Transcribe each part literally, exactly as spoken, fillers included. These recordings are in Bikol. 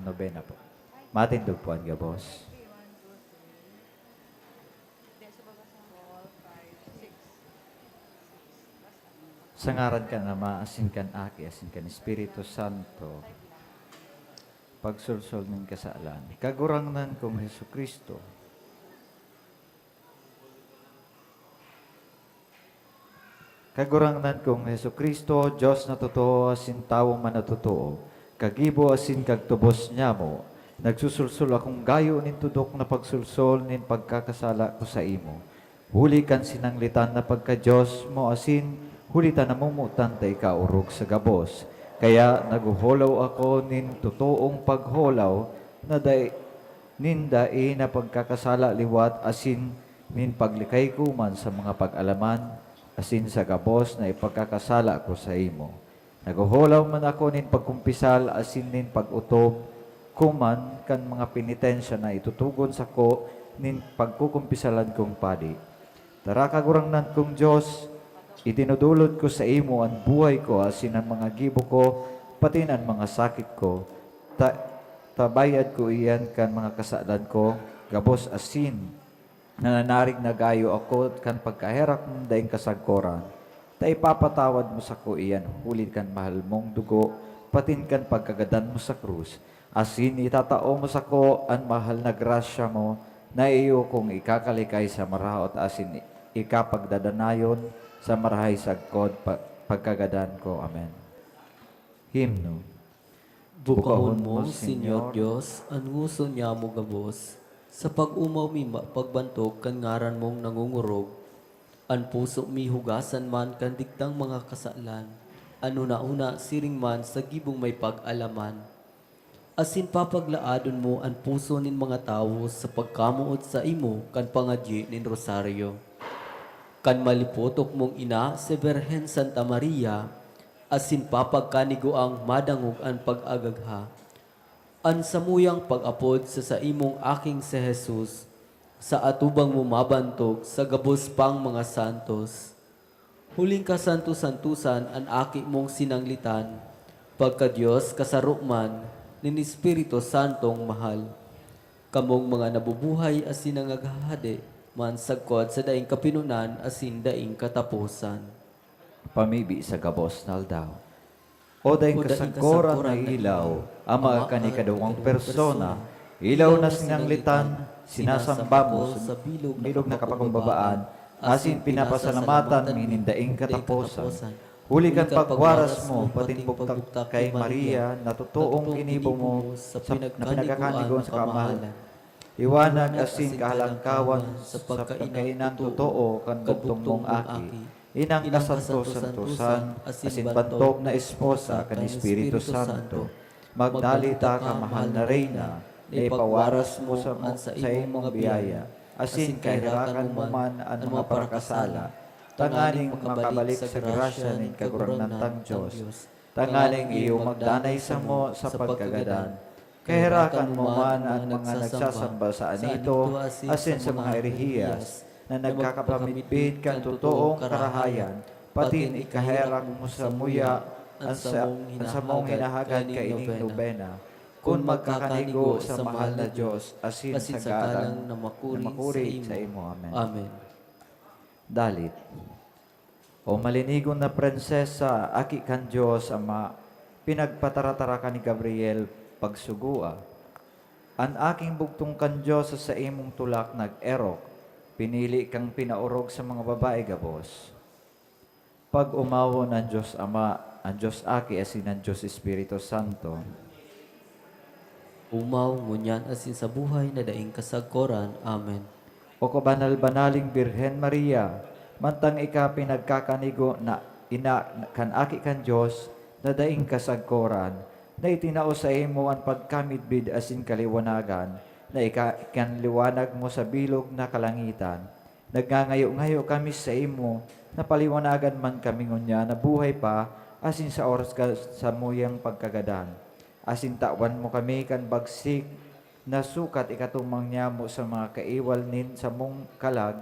Nobena po. Matindog po an gabos. Sa ngaran kan Ama, asin kan Aki, asin kan Espiritu Santo, pagsulsol nin kasalan. Kagurangnan kong Jesu-Cristo, Kagurangnan kong Jesu-Cristo, Dios na totoo asin tawo man na totoo, kagibo asin kagtubos nyamo, nagsusulsol akong gayo nin tudok na pagsulsol nin pagkakasala ko saimo, huli kan sinanglitan na pagka-Dios mo asin huli ta namomotan ta ika orog sa gabos. Kaya naghoholaw ako nin totoong pagholaw na dai, nin dai na pagkakasala liwat asin nin paglikay ko man sa mga pag-alaman asin sa gabos na ipagkakasala ko saimo. Naghoholaw man ako nin pagkumpisal asin nin pag-otob ko man kan mga penitensya na itutugon sako nin pagkukumpisalan kong padi. Tara, Kagurangnan kong Dios, itinudulod ko saimo an buhay ko asin an mga gibo ko, pati an mga sakit ko. Ta-, ta bayad ko iyan kan mga kasalan ko, gabos asin nananarig na gayo ako kan pagkaherak nin daing kasagkoran, ta ipapatawad mo sako iyan huli kan mahal mong dugo, patin kan pagkagadan mo sa krus. Asin itatao mo sako an mahal na grasya mo na iyo kong ikakalikay sa maraot asin ikapagdadanayon sa marahay sagkod pa-, pagkagadan ko. Amen. Himno. Bukahon mo, Señor Dios, an ngoso nyamo gabos, sa pag-omaw mi ma-, pagbantog kan ngaran mong nangongorog. An puso mi hugasan man kan digtang mga kasalan, an hunahuna siring man sa gibong may pag-alaman. Asin papaglaadon mo an puso nin mga tawo sa pagkamoot saimo kan pangadyi nin rosaryo. Kan malipotok mong ina, si Birhen Santa Maria, asin papagkanigoang madangog an pag-agagha. An samuyang pag-apod sa saimong Aking si Jesus, sa atubang mo mabantog sa gabos pang mga santos. Huling kasanto-santosan an Aki mong sinanglitan, pagka-Dios kasaro man nin Espiritu Santong mahal. Kamong mga nabubuhay asin nangaghahade man sagkod sa daing kapinonan asin daing kataposan. Pamibi sa gabos na aldaw. O daing kasagkoran na ilaw, Ama kan ikaduwang persona, ilaw na sinanglitan, sinasamba mo sa bilog na kapakumbabaan, asin pinapasalamatan mi nin daing kataposan. Huli kan pagwaras mo, patin bugtak kay Maria, na totoong ginibo mo sa, na pinagkakanigoan sa kamahalan. Liwanag asin kahalangkawan sa pagkainan totoo kan bugtong mong Aki, inang kasanto-santosan asin bantog na esposa kan Espiritu Santo. Magdali ta, kamahal na Reyna, na ipawaras mo sa, saimong biyaya asin kaherakan mo man an mga parakasala, tanganing makabalik sa grasya nin Kagurangnan tang Dios, tanganing iyo magdanay samo sa pagkagadan. Kaherakan mo man an mga nagsasamba sa anito asin sa mga erehiyas na nagkakapamitpit kan totoong karahayan, patin ikaherak mo samuya an sa-, an samong hinahagad kaining nobena, kun magkakanigo sa mahal na Dios asin sa galang na makuri saimo. Amen. Amen. Dalit. O malinigon na Prinsesa, Aki kan Dios Ama, pinagpataratara ka ni Gabriel, pagsugoa. An aking bugtong kan Dios sa saimong tulak nag-erok, pinili kang pinaorog sa mga babae gabos. Pag-omawon an Dios Ama, an Dios Aki, asin an Dios Espiritu Santo. Omaw, ngunyan asin sa buhay na daing kasagkoran. Amen. O kabanal-banaling Birhen Maria, mantang ika pinagkakanigo na ina kan Aki kan Dios na daing kasagkoran, na itinao saimo an pagkamidbid asin kaliwanagan, na ika ikanliwanag mo sa bilog na kalangitan. Nagngangayo-ngayo kami saimo na paliwanagan man kami ngunyan na buhay pa asin sa oras kan samuyang pagkagadan. Asin tawan mo kami kan bagsik na sukat ikatumang nyamo sa mga kaiwal nin samong kalag,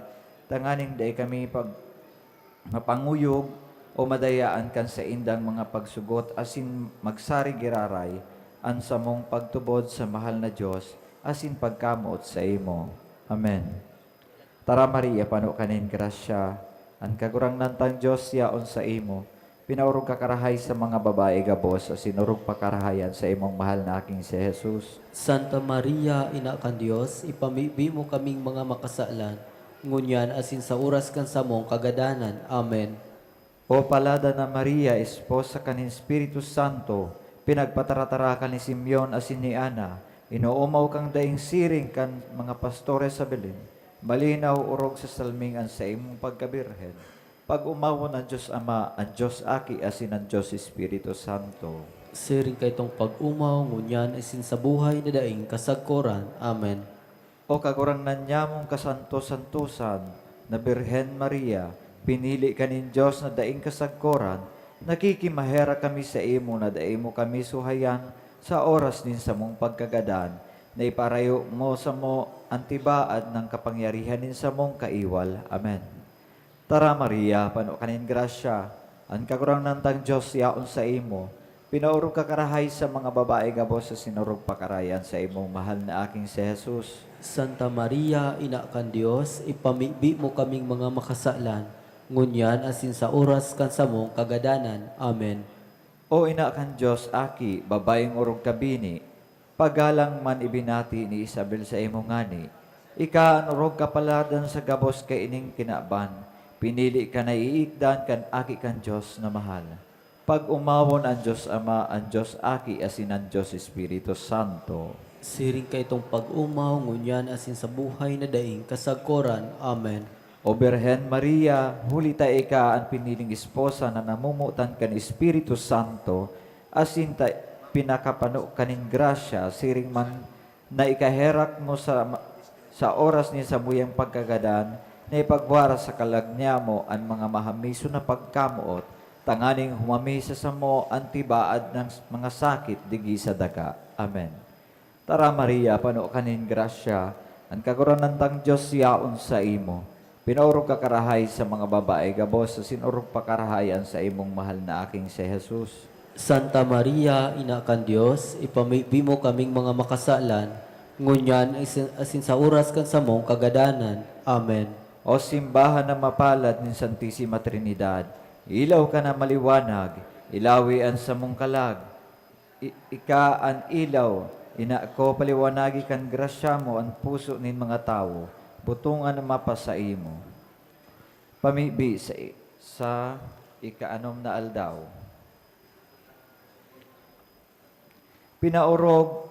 tanganing dai kami pag-, mapanguyog o madayaan kan saindang mga pagsugot asin magsarig giraray, an samong pagtubod sa mahal na Dios asin pagkamoot saimo. Amen. Tara, Maria, pano ka nin grasya, an Kagurangnan tang Dios yaon saimo. Pinaorog ka karahay sa mga babae gabos, asin orog pa karahay an saimong mahal na Aking si Jesus. Santa Maria, Ina kan Dios, ipamibi mo kaming mga makasalan, ngunyan asin sa oras kan samong kagadanan. Amen. O palada na Maria, esposa kan Espiritu Santo, pinagpataratara ka ni Simeon asin ni Ana, inoomaw kang daing siring kan mga pastores sa Belen, malinaw orog sa salming an saimong pagkabirhen. Pag-omawon an Dios Ama, an Dios Aki, asin an Dios Espiritu Santo. Siring kaitong pag-omaw, ngunyan asin sa buhay na daing kasagkoran. Amen. O Kagurangnan nyamong kasanto-santosan na Birhen Maria, pinili ka nin Dios na daing kasagkoran, nakikimaherak kami saimo na dai mo kami suhayan sa oras nin samong pagkagadan, na iparayo mo samo an tibaad nang kapangyarihan nin samong kaiwal. Amen. Tara, Maria, pano ka nin grasya, an Kagurangnan tang Dios yaon saimo. Pinaorog ka karahay sa mga babae gabos asin orog pa karahay an saimong mahal na Aking si Jesus. Santa Maria, Ina kan Dios, ipamibi mo kaming mga makasalan, ngunyan asin sa oras kan samong kagadanan. Amen. O Ina kan Dios, Aki, babayeng orog ka bini, pagalang man ibinati ni Isabel saimo ngani. Ika an orog kapaladan sa gabos kaining kinaban, pinili ka na iikdan kan Aki kan Dios na mahal. Pag-omawon an Dios Ama, an Dios Aki, asin an Dios Espiritu Santo. Siring kaitong pag-omaw, ngunyan asin sa buhay na daing kasagkoran. Amen. O Birhen Maria, huli ta ika an piniling esposa na namomotan kan Espiritu Santo, asin ta pinakapano ka nin grasya, siring man na ikaherak mo sa, sa oras nin samuyang pagkagadan, na ipagwara sa kalag nyamo an mga mahamison na pagkamoot, tanganing humami sa samo an tibaad ng mga sakit digdi sa daga. Amen. Tara, Maria, pano ka nin grasya, an Kagurangnan tang Dios yaon saimo. Pinaorog ka karahay sa mga babae gabos, asin orog pa karahay an saimong mahal na Aking si Jesus. Santa Maria, Ina kan Dios, ipamibi mo kaming mga makasalan, ngunyan asin, asin sa oras kan samong kagadanan. Amen. O simbahan na mapalad nin Santisima Trinidad, ilaw ka na maliwanag, ilawi an samong kalag. I-, ika an ilaw, Ina ko, paliwanagi kan grasya mo an puso nin mga tawo, butongan na mapasaimo. Pamibi sa i-, sa ikaanom na aldaw. Pinaorog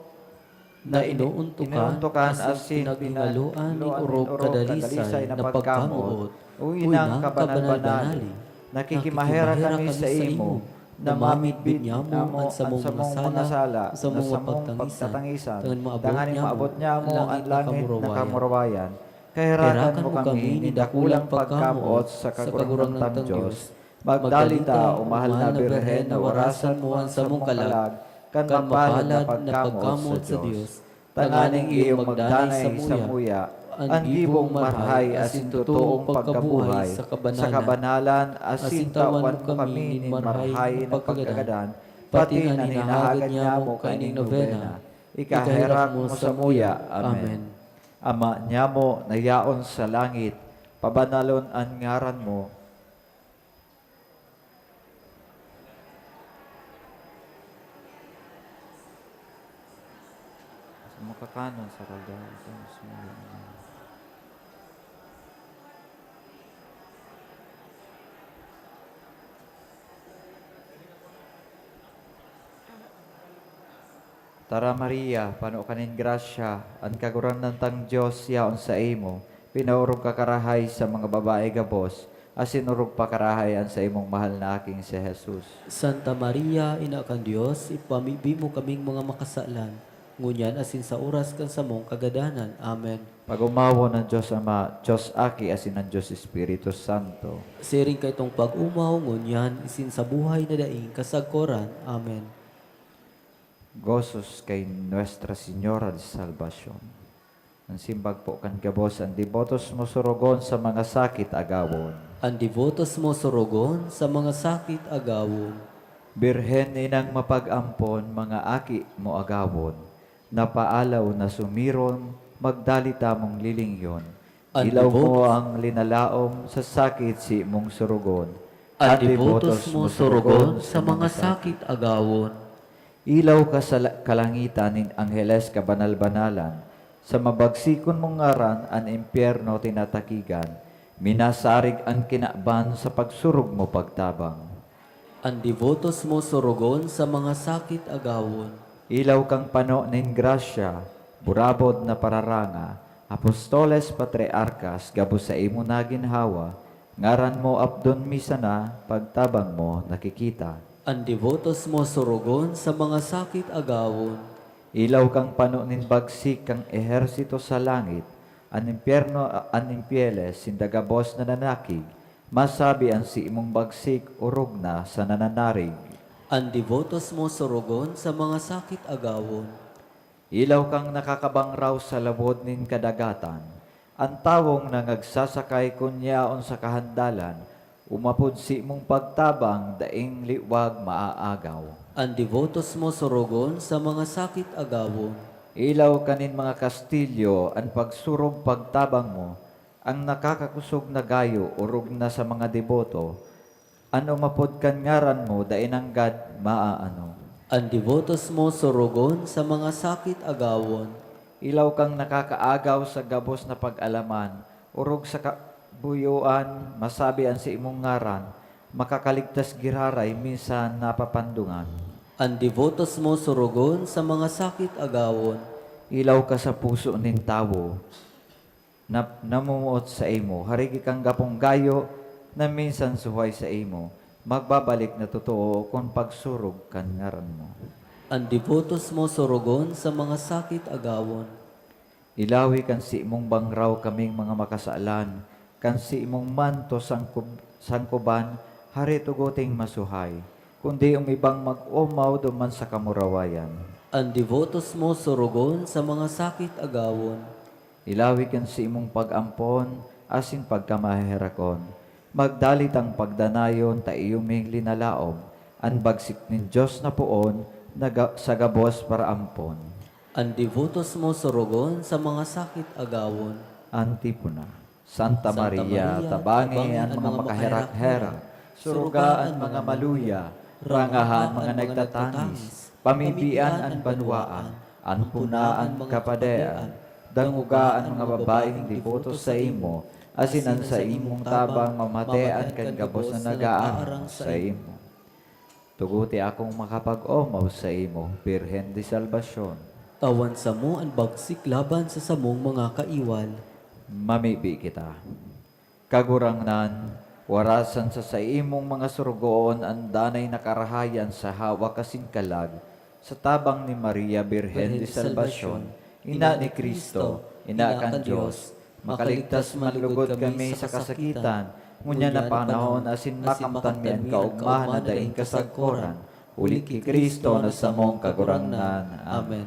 na Na ini-, inoontokan, inoontokan asin asin pina-, pinaghingaluan nin loan nin orog orog kadalisay kadalisay na na pagkamoot. Pagkamoot. O Inang Inang kabanal-banali, kabanal-banali, nakikimaherak kami sa imo, na mamidbid niamo an samong mga sala, sa mga pagtangisan, tanganing maabot niamo an langit na kamurawayan. Kaherakan mo kami nin dakulang pagkamoot sa Kagurangnan tang Dios. Magdali ta, o mahal na Birhen, na warasan mo an samong kalag, kan mapalad na pagkamoot sa Dios. Tanganing iyong magdanay samuya an gibong marahay asin totoong pagkabuhay sa kabanalan, asin tawan mo kami nin marahay na pagkagadan, pati na hinahagad nyamo kaining nobena. Ikaherak mo samuya. Amen. Ama nyamo na yaon sa langit, pabanalon an ngaran mo. Sa makakanon sa kagawad, ito mas muli na. Tara, Maria, pano ka nin grasya, an Kagurangnan tang Dios yaon saimo. Pinaorog ka karahay sa mga babae gabos, asin orog pa karahay an saimong mahal na Aking si Jesus. Santa Maria, Ina kan Dios, ipamibi mo kaming mga makasalan, ngunyan asin sa oras kan samong kagadanan. Amen. Pag-omawon an Dios Ama, Dios Aki, asin an Dios Espiritu Santo. Siring kaitong pag-omaw, ngunyan, asin sa buhay na daing kasagkoran. Amen. Gozos kay Nuestra Señora de Salvacion. An simbag po kan gabos, an debotos mo surugon sa mga sakit agawon. An debotos mo surugon sa mga sakit agawon. Birhen inang mapag-ampon, mga aki mo agawon, na paalaw na sumiron, magdali tamong lilingyon. Ilaw mo ang linalaom, sa sakit si mong surugon. An debotos mo surugon sa mga sakit agawon. Ilaw ka sa la-, kalangitan nin angheles kabanal-banalan, sa mabagsikon mong ngaran an impyerno tinatakigan, minasarig an kinaban sa pagsurog mo pagtabang. An debotos mo surugon sa mga sakit agawon. Ilaw kang pano nin grasya, burabod na pararanga, apostoles, patriarkas, gabos saimo na ginhawa, ngaran mo apdon mi sana, pagtabang mo nakikita. An debotos mo surugon sa mga sakit agawon. Ilaw kang pano nin bagsik kang ehersito sa langit, an impyerno, an impyeles, sinda gabos na nanakig, masabi an siimong bagsik orog na sa nananarig. An debotos mo surugon sa mga sakit agawon. Ilaw kang nakakabangraw sa lawod nin kadagatan. An tawong nangagsasakay kun yaon sa kahandalan, umapod siimong pagtabang, daing liwag maaagaw. An debotos mo surugon sa mga sakit agawon. Ilaw kanin mga kastilyo an pagsurog pagtabang mo, ang nakakakosog na gayo orog na sa mga deboto, an umapod kan ngaran mo dai nanggad maaano. An debotos mo surugon sa mga sakit agawon. Ilaw kang nakakaagaw sa gabos na pag-alaman, orog sa kabuyoan, masabi an siimong ngaran, makakaligtas giraray, minsan napapandungan. An debotos mo surugon sa mga sakit agawon. Ilaw ka sa puso nin tawo, na namumuot saimo, harigi kang gapong gayo na minsan suhay saimo, magbabalik na totoo kun pagsurog kan ngaran mo. An debotos mo surugon sa mga sakit agawon. Ilawi kan siimong bangraw kaming mga makasalan, kan siimong manto sangkob-, sangkoban, hare tuguting masuhay, kundi umibang mag-omaw duman sa kamurawayan. An debotos mo surugon sa mga sakit agawon. Ilawi kan siimong pag-ampon asin pagkamaherakon. Magdalit ang pagdanayon ta iyo ming linalaom, an bagsik nin Dios na poon na ga-, sa gabos paraampon. An debotos mo surugon sa mga sakit agawon. Antipona. Santa Maria, tabangi an mga makaherak-herak, suruga an mga maluya, rangaha an mga nagtatangis, pamibian an banwaan, ampona an kapadean, dangoga an mga babaeng deboto saimo, asin an saimong tabang mamatean kan gabos na nag-aarang saimo. Tuguti akong makapag-omaw saimo, Birhen de Salvacion. Tawan samo an bagsik laban sa samong mga kaiwal. Mamibi kita. Kagurangnan, warasan sa saimong mga sorogoon an danay na karahayan sa hawak asin kalag, sa tabang ni Maria, Birhen de Salvacion, ina ni Cristo, ina kan Dios, makaligtas man lugod kami sa kasakitan, ngunyan na panahon asin makamtan mi an kaogmahan na daing kasagkoran, huli ki Cristo na samong Kagurangnan. Amen.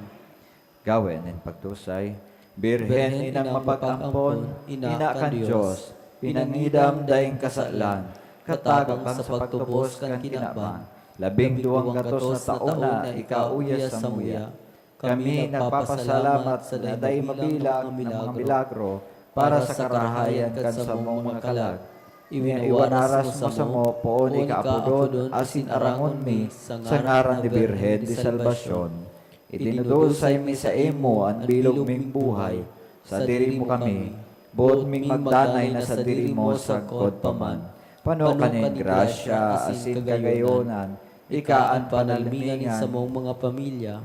Gawe nin pagdusay. Birhen, Birhen, inang inang mapag-ampon, mapag-ampon, ina ina kan kan Dios, Dios, pinangidam daing kasalan, katagang sa pagtubos kan kinaban, labing duwang gatos na taon na ika uya samuya. Kami nagpapasalamat sa dai mabilang na mga milagro para sa karahayan kan samong mga kalag. Iwinaras mo samo poon ika apodon asin arangon mi sa ngaran ni Birhen de Salvacion. Itinudosay mi saimo an bilog ming buhay. Sadiri mo kami, boot ming magdanay na sadiri mo sagkod pa man. Pano ka nin grasya asin kagayonan, ika an panalimingan nin samong mga pamilya.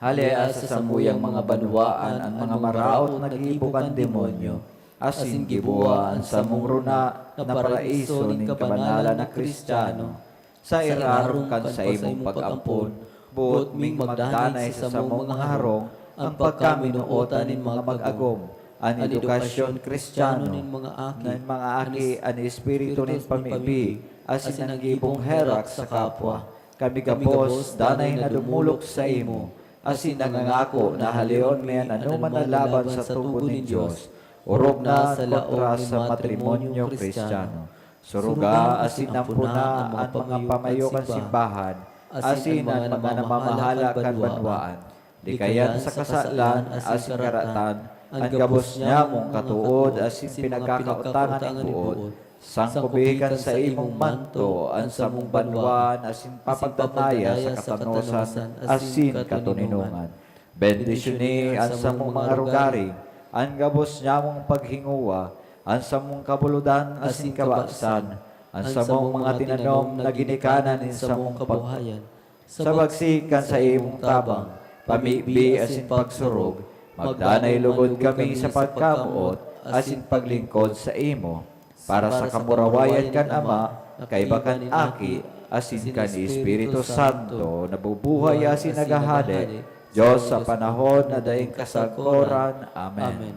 Halea sa samuyang mga banwaan an mga maraot na gibo kan demonyo, asin giboha an samong runa na paraiso nin kabanalan na Kristiyano. Sa irarom kan saimong pag-ampon, boot ming magdanay sa samong mga harong an pagkaminootan nin mga mag-agom, an edukasyon Kristiyano nin mga aki, nin mga aki, an espiritu nin pamibi, asin an gibong herak sa kapwa. Kami gabos, danay na dumolok saimo, asin nangangako na haleon mi an anoman na laban sa tugon nin Dios, orog na an kontra sa matrimonyo Kristiyano. Suruga asin ampona an mga pamayo kan simbahan, asin an mga namamahala kan banwaan, likayan sa kasalan asin karatan, an gabos nyamong katood asin pinagkakaotangan nin boot, sangkobi kan saimong manto an samong banwaan asin papadanaya sa katanosan asin katoninongan. Bendisyoni an samong mga rugari, an gabos nyamong paghingowa, an samong kabulodan asin kabasan, an samong mga tinanom na ginikanan nin samong kabuhayan. Sa bagsik kan saimong tabang, pamibi asin pagsurog, magdanay lugod kami sa pagkamoot asin paglingkod saimo. Para sa kamurawayan kan Ama, kaiba kan Aki, asin kan Espiritu Santo, nabubuhay asin naghahade, Dios sa panahon na daing kasagkoran. Amen.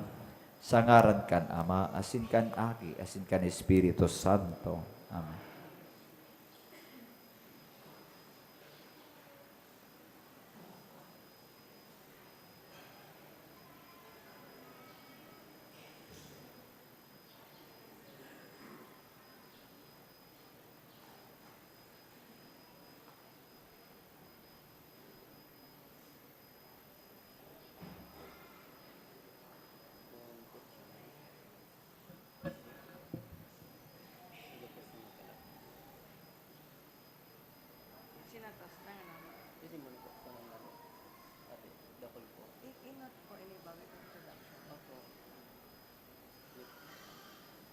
Sa ngaran kan Ama, asin kan Aki, asin kan Espiritu Santo. Amen. Sinatas na nga naman. Pwede mo na po sa mga ano, ate, dakul po. I-inot po ini bago introduction. Opo.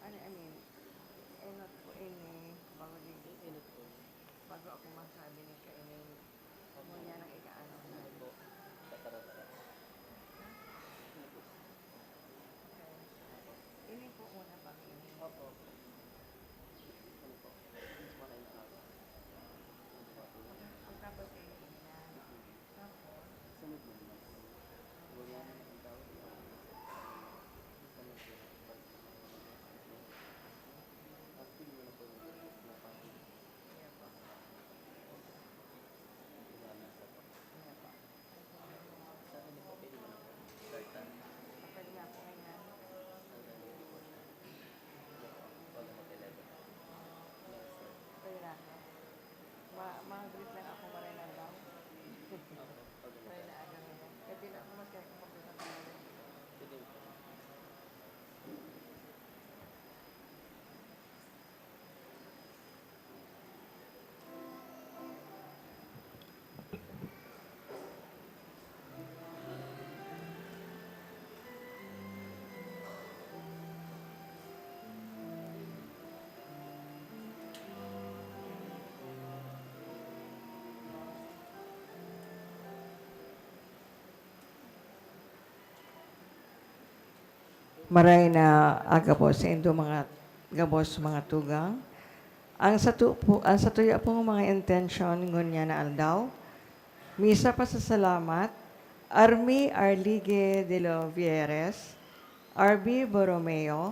Ano, I mean, inot po ini bago din. I-inot po. Bago ako masabi ni kainin, ngunyan ang ikaano na. Ano po? Tatarata. Ano po? Okay. Ini po muna pag-ini. Opo. Ano po? Mas maray na araw. Ang tapos kayo ina. Tapos? Sunod mo naman. Wala naman ang tawag. Sunod mo naman. Tapos pili mo na po yung mga pangit. Kaya po. Wala na sa pag- Kaya po. Sa akin po, pwede mo na po. Start na. Pwede na po ngayon. Hanggang dito po siya. Wala mag-eleven. Yes, sir. Pwede na ako. Ma-, ma-greet lang ako, maray na daw. Opo, pag Maray na aga ngayon. Kaya di na ako mas kaya kung pagkita ko ngayon. Pwede po. Maray na aga po saindo mga gabos, mga tugang. Ang sato po, ang satuya pong mga intensyon ngunyan na aldaw, misa pasasalamat, Army Arligue de los Vieres, R B Borromeo,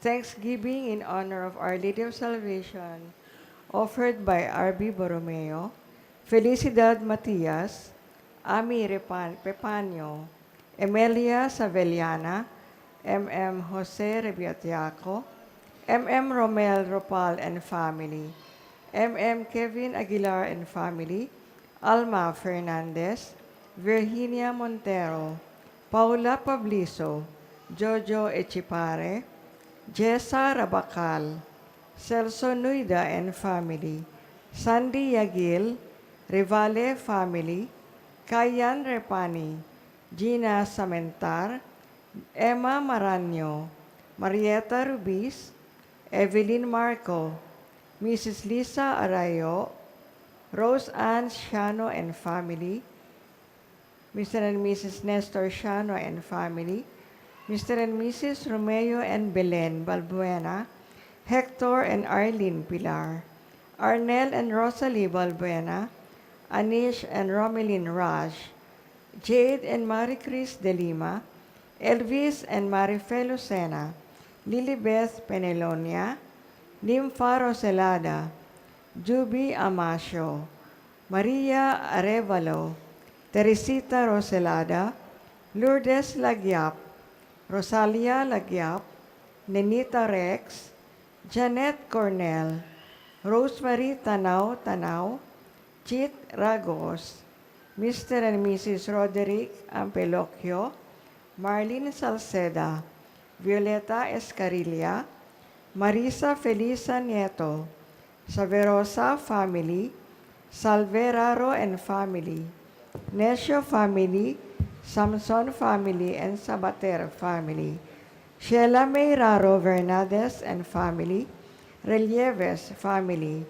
Thanksgiving in honor of Our Lady of Salvation, offered by R B Borromeo, Felicidad Matias, Ami Repan-, Pepanyo, Emelia Savellana, M M Jose Rebiatiaco, M M Romel Ropal and family, M M Kevin Aguilar and family, Alma Fernandez, Virginia Montero, Paula Pabliso, Jojo Echipare, Jessa Rabacal, Celso Nuida and family, Sandy Yagil, Revale family, Kayan Repani, Gina Samentar, Emma Maranyo, Marieta Rubiz, Evelyn Marco, Missus Lisa Arayo, Rose Ann Siano and family, Mister and Missus Nestor Siano and family, Mister and Missus Romeo and Belen Balbuena, Hector and Arlene Pilar, Arnel and Rosalie Balbuena, Anish and Romelin Raj, Jade and Marie Chris de Lima, Elvis and Marifel Lucena, Lilibeth Penelonia, Nympha Roselada, Juby Amacio, Maria Arevalo, Teresita Roselada, Lourdes Lagiap, Rosalia Lagiap, Nenita Rex, Janet Cornel, Rosemary Tanao Tanao, Chit Ragos, Mister and Missus Roderick Ampelocchio, Marlene Salceda, Violeta Escarilla, Marisa Felisa Nieto, Saverosa family, Salve Raro and family, Necio family, Samson family and Sabater family, Sheila May Raro Bernades and family, Relieves family,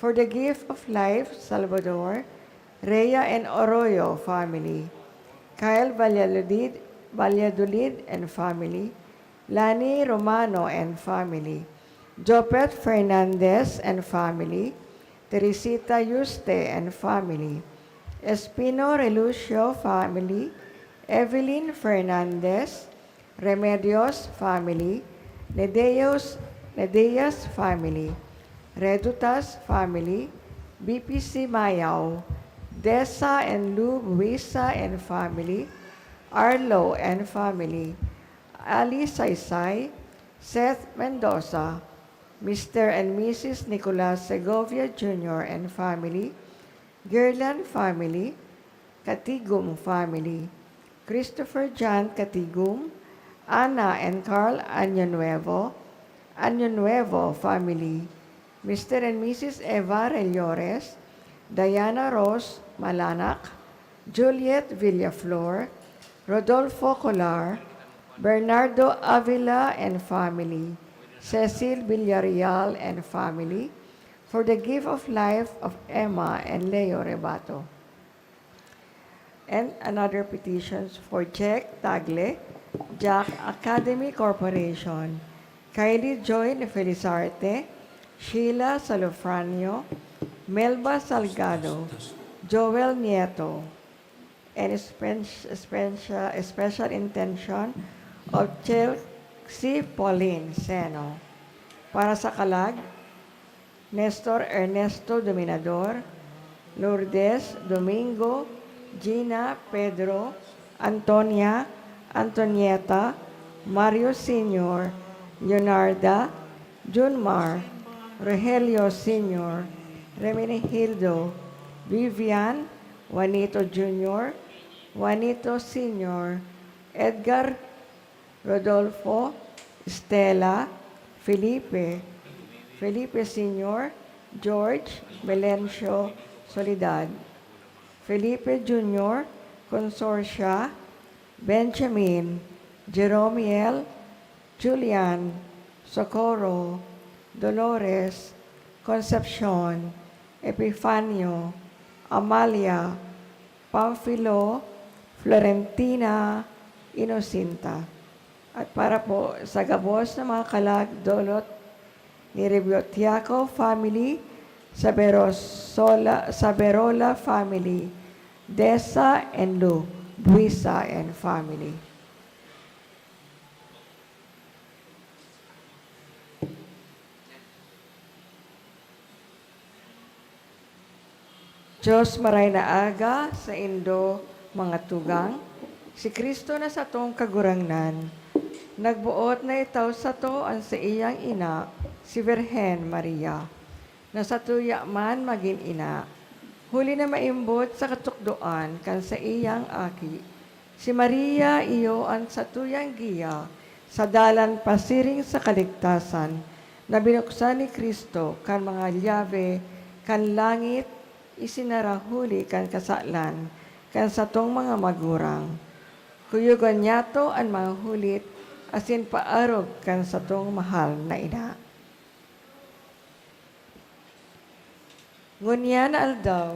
For the Gift of Life, Salvador, Rhea and Oroyo family, Kyle Valladolid, Valladolid and family, Lani Romano and family, Jopet Fernandez and family, Teresita Yuste and family, Espino Relucio family, Evelyn Fernandez, Remedios family, Nedeos, Nedeas family, Redutas family, B P C Mayao, Desa and Lu Buisa and family, Arlo and family, Ali Saysay, Seth Mendoza, Mister and Missus Nicolas Segovia Junior and family, Guerland family, Katigum family, Christopher John Katigum, Ana and Carl Año Nuevo, Año Nuevo family, Mister and Missus Eva Reyores, Diana Rose Malanak, Juliet Villaflor, Rodolfo Colar, Bernardo Avila and family, Cecil Villarreal and family, for the gift of life of Emma and Leo Rebato. And another petitions for Jack Tagle, Jack Academy Corporation, Kylie Joy Felizarte, Sheila Salofranio, Melba Salgado, Joel Nieto, and spen-, spen-, special intention of Chelsea Pauline Seno. Para sa kalag, Nestor Ernesto Dominador, Lourdes Domingo, Gina, Pedro, Antonia, Antonieta, Mario Senior, Leonarda, Junmar, Rogelio Senior, Remenegildo, Vivian, Juanito Junior, Juanito Senior, Edgar, Rodolfo, Stella, Felipe, Felipe Senior, George, Melencio, Soledad, Felipe Junior, Consorcia, Benjamin, Jeromiel, Julian, Socorro, Dolores, Concepcion, Epifanio, Amalia, Pamfilo, Florentina, Inocinta. At para po sa gabos na mga kalag dulot ni Rebiotiaco family, Saberosola, Saberola family, Desa and Lu, Buisa and family. Dios, maray na aga saindo, mga tugang. Si Cristo na satong Kagurangnan, nagboot na itao sato an saiyang ina, si Birhen Maria, na satuya man magin ina, huli na maimbot sa katukdoan kan saiyang Aki. Si Maria iyo an satuyang giya sa dalan pasiring sa kaligtasan, na binuksan ni Cristo kan mga lyabe kan langit, isinara huli kan kasalan kan satong mga magurang. Kuyogon niyato an mga hulit asin paarog kan satong mahal na ina. Ngunyan na aldaw,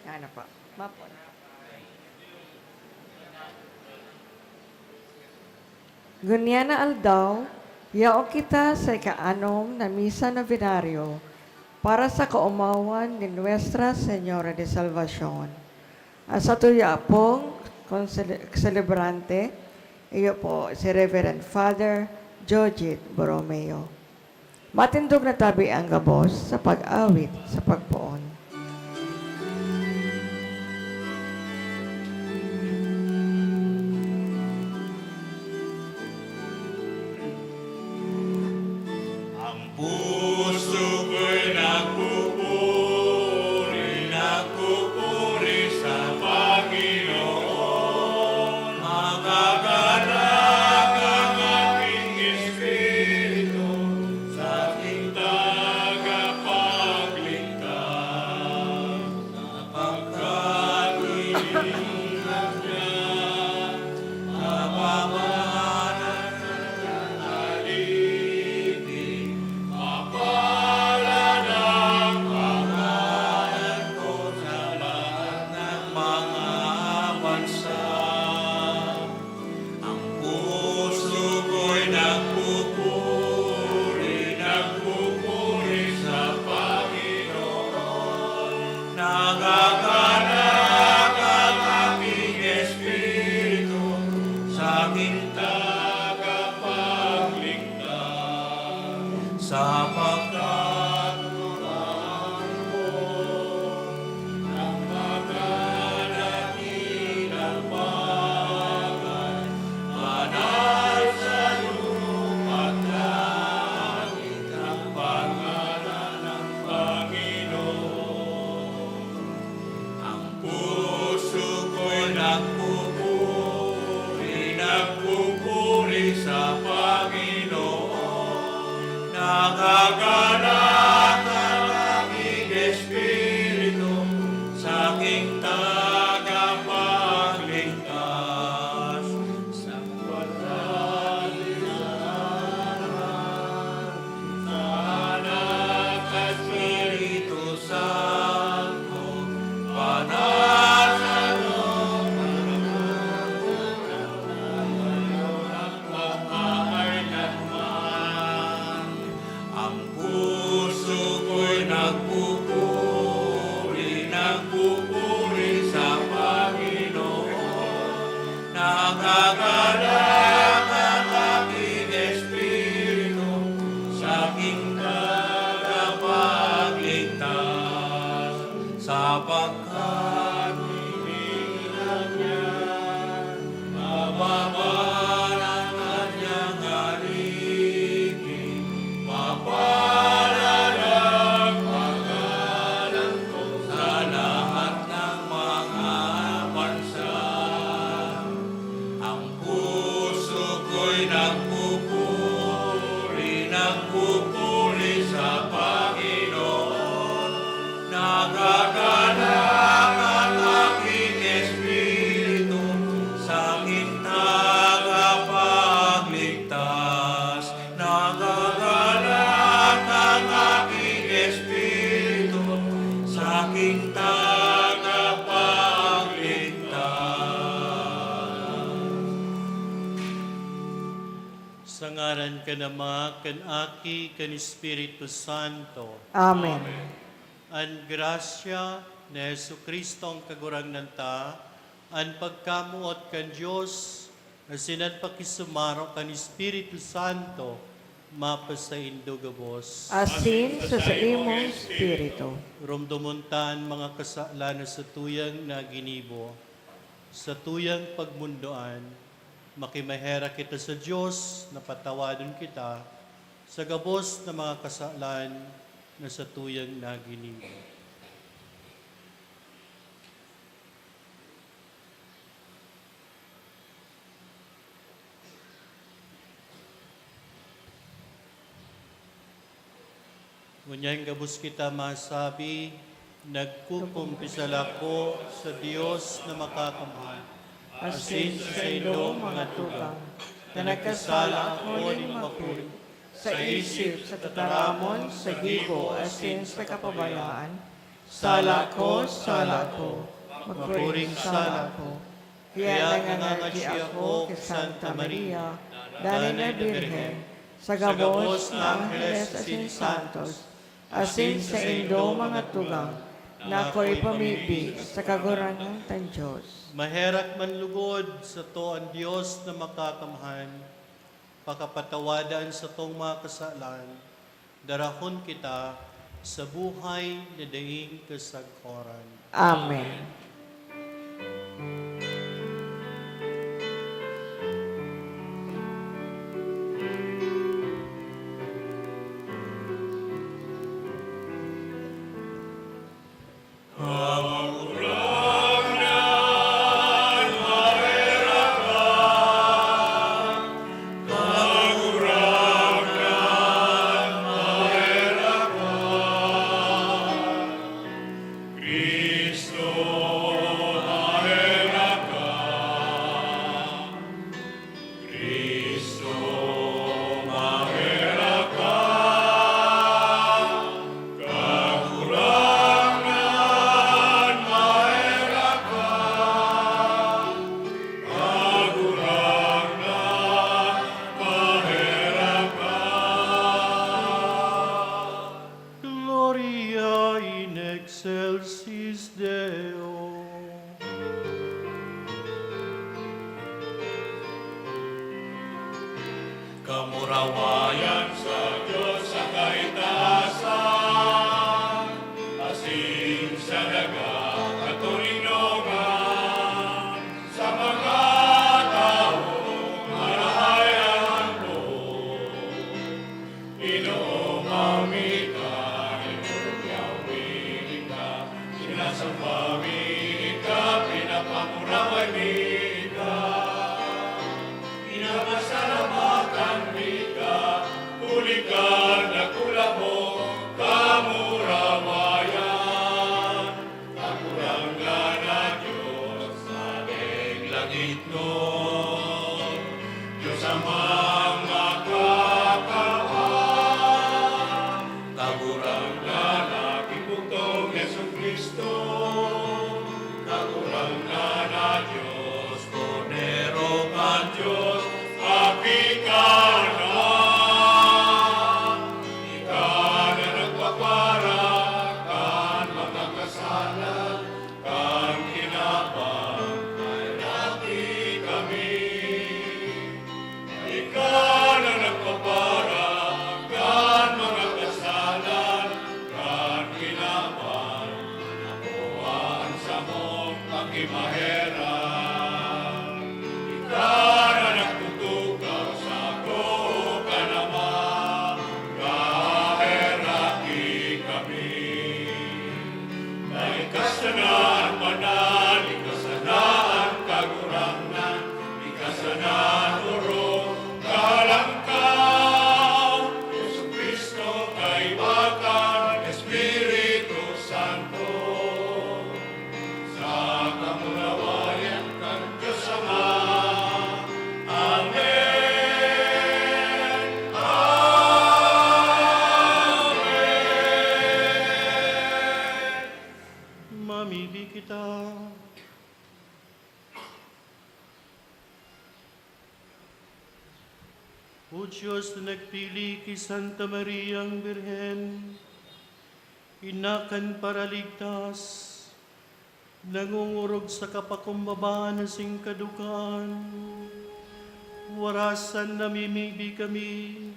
Ano po? Mapon. Ngunyan na aldaw, yaon kita sa ika-anom na misa novenario para sa kaomawan ni Nuestra Señora de Salvacion. Ang satuya pong konsele-, selebrante, iyo po si Reverend Father Jojit Borromeo. Matindog na tabi ang gabos sa pag-awit sa pagpoon. Ang puso ko'y nagpupuri, nagpupuri sa Panginoon. Magaganap ang aking espiritu sa aking tagapagligtas. Sapagkat iniingat niya, kababaan na nalipin, mapalad ang pangalan ko sa lahat ng mga bansa. Ang puso ko'y nagpupuri, nagpupuri sa Panginoon. Nagaganap ang aking espiritu sa aking tagapagligtas. Sapagkat ang mga dakilang bagay, banal sa lupa't langit ang pangalan ng Panginoon. Ang puso ko'y nagpupuri, nagpupuri sa Panginoon. Nagaganap ang aking espiritu sa aking tagapagligtas. Sa Anak, Espiritu Santo, banal sa loob, ang puso ko'y nagpupuri, nagpupuri sa Panginoon. Nagkakalak ang aking espiritu sa aking tagapagligtas, sapagkat iniiyak niya, mababa ang kanyang alipin, mapalad ang pangalan ko sa lahat ng mga bansa. Ang puso ko'y nagpupuri, nagpupuri sa Panginoon. Nagkakalak ang Ngaran kan Ama, kan Aki, kan Espiritu Santo. Amen. An grasya ni Jesu-Cristo, an Kagurangnan ta, an pagkamoot kan Dios, asin an pakisumaro kan Espiritu Santo, mapasaindo gabos. Asin sa saimong espiritu. Romdomon ta an mga kasalan na satuyang naginibo, satuyang pagmundoan, makimaherak kita sa Dios na patawadon kita sa gabos na mga kasalan na satuyang naginibo. Ngunyan gabos kita masabi, "Nagkukumpisal ako sa Dios na Makakamhan, asin sa saindong mga tugang, na nagkasala ako nin makuri, sa isip, sa tataramon, sa gibo, asin sa kapabayaan. Sala ko, sala ko, makuring sala ko." Kaya nangangadyi ako ki Santa Maria, danay na Birhen, sa gabos na angheles asin santos, asin sa saindong mga tugang, na ako ipamibi sa Kagurangnan tang Dios. Maherak man lugod sato an Dios na Makakamhan, pakapatawada an satong mga kasalan, darahon kita sa buhay na daing kasagkoran. Amen. Cristo, maherak ka. Kagurangnan, maherak ka. Kagurangnan, maherak ka. Gloria in excelsis Deo. Kamurawayan sa Dios sa kaitaasan, asin sa daga katoninongan, sa mga tawong marahay an loob. Inomaw mi ka, inuyaw mi ka, sinasamba mi ka, pinapamuraway mi ka. Pinapasalamatan mi ka, huli kan dakula mong kamurawayan. Kagurangnan na Dios, Hadeng langitnon, Dios Amang Makakamhan, Kagurangnan na Gibugtong Jesu-Cristo, Kagurangnan na Dios, Kordero kan Dios, Aki kan Ama. Ika na nagpapara kan mga kasalan kan kinaban, maherak kami. Ika na nagpapara kan mga kasalan kan kinaban, nakuha an samong pakimaherak. Ika na nagtutukaw sa krus kan Ama, kaheraki kami. Na ika sana an banal, ika sana an kagurangnan, ika sana an orog, kalangkaw, Jesu-Cristo, kaiba kan Espiritu Santo. Sa kamurawayan kan Dios Ama. Amen. Amen. Mamibi kita. O Diyos na nagpili ki Santa Mariang Birhen, Ina kan Paraligtas, nangongorog sa kapakumbabaan asin kadukahan, warasan namimibi kami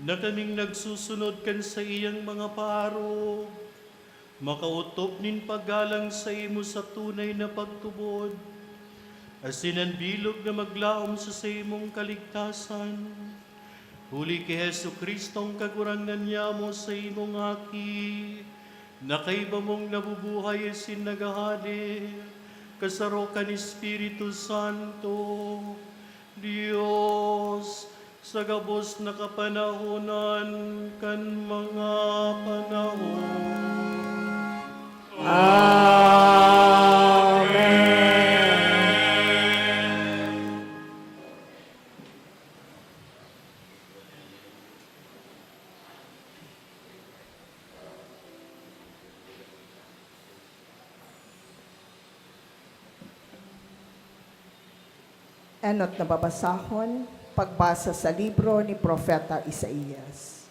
na kaming nagsusunod kan saiyang mga paarog, makaotob nin paggalang saimo sa tunay na pagtubod, asin an bilog na maglaom sa saimong kaligtasan. Huli ki Jesu-Cristong Kagurangnan nyamo, saimong Aki, na kaiba mong nabubuhay asin naghahade, kasaro kan Espiritu Santo, Dios, sa gabos na kapanahonan kan mga panahon. Amen. Enot na babasahon, pagbasa sa libro ni Propeta Isaias.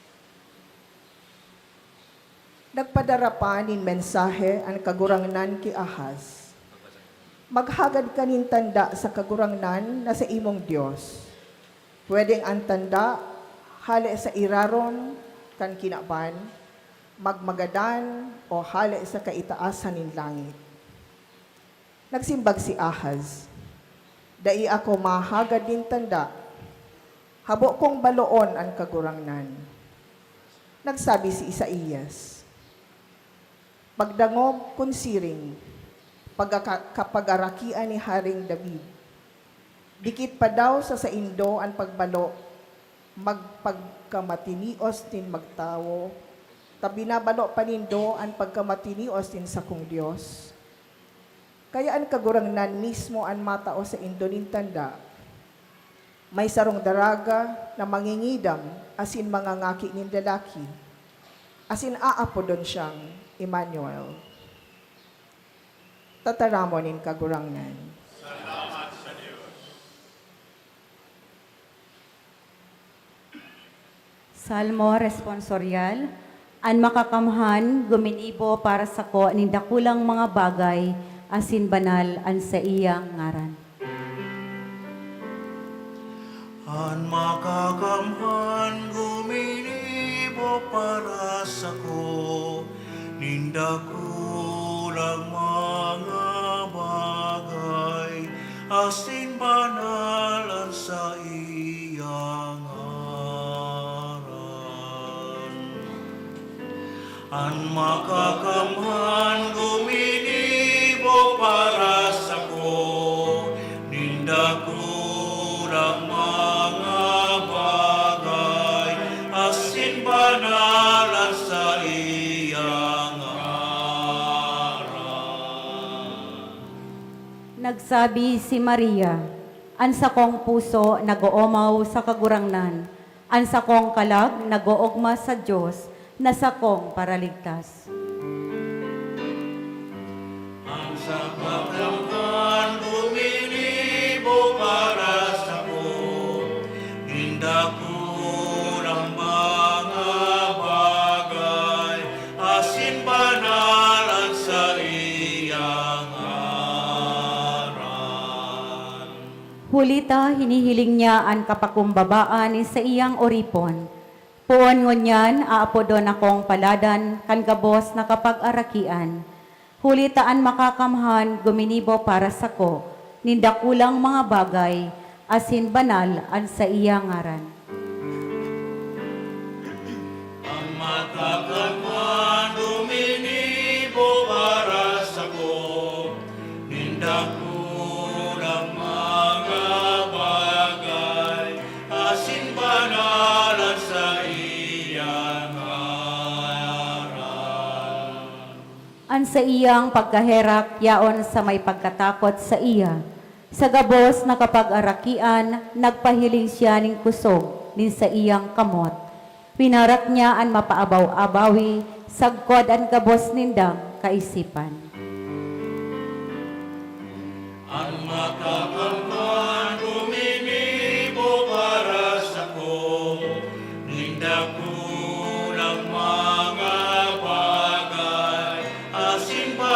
Nagpadara pa nin mensahe an Kagurangnan ki Ahaz, "Maghagad ka nin tanda sa Kagurangnan na saimong Dios. Pwedeng an tanda hale sa irarom kan kinaban, magmagadan, o hale sa kaitaasan nin langit." Nagsimbag si Ahaz, "Dai ako mahagad nin tanda. Habo kong baloon an Kagurangnan." Nagsabi si Isaias, "Magdangog kun siring, pagkaka-, kapagarakian ni Haring David. Dikit pa daw sa saindo an pagbalo magpagkamatinios nin magtawo, ta binabalo pa nindo an pagkamatinios nin sakong Dios? Kaya an Kagurangnan mismo an matao saindo nin tanda. May sarong daraga na mangingidam asin mangangaki nin lalaki, asin aapodon siyang Emmanuel." Tataramon nin Kagurangnan. Salamat sa Dios. Salmo Responsorial. An Makakamhan guminibo para sako nin dakulang mga bagay, asin banal an saiyang ngaran. An Makakamhan guminibo para sako nin dakulang mga bagay, asin banal an saiyang ngaran. An Makakamhan guminibo para sako nin dakulang mga bagay, asin banal an saiyang ngaran. Nagsabi si Maria, "An sakong puso nag-oomaw sa Kagurangnan, an sakong kalag nag-oogma sa Dios na sakong Paraligtas." An Makakamhan guminibo para sako nin dakulang mga bagay, asin banal an saiyang ngaran. Huli ta hinihiling niya an kapakumbabaan nin saiyang oripon. Poon ngunyan, aapodon akong paladan kan gabos na kapagarakian, huli ta an Makakamhan guminibo para sako nin dakulang mga bagay, asin banal an saiyang ngaran. An Makakamhan guminibo para sako nin dakulang mga bagay, asin banal an saiyang ngaran. An saiyang pagkaherak yaon sa may pagkatakot saiya. Sa gabos na kapagarakian, nagpahiling siya nin kosog nin saiyang kamot. Pinarak niya an mapaabaw-abawi sagkod an gabos nindang kaisipan. An Makakamhan guminibo para sako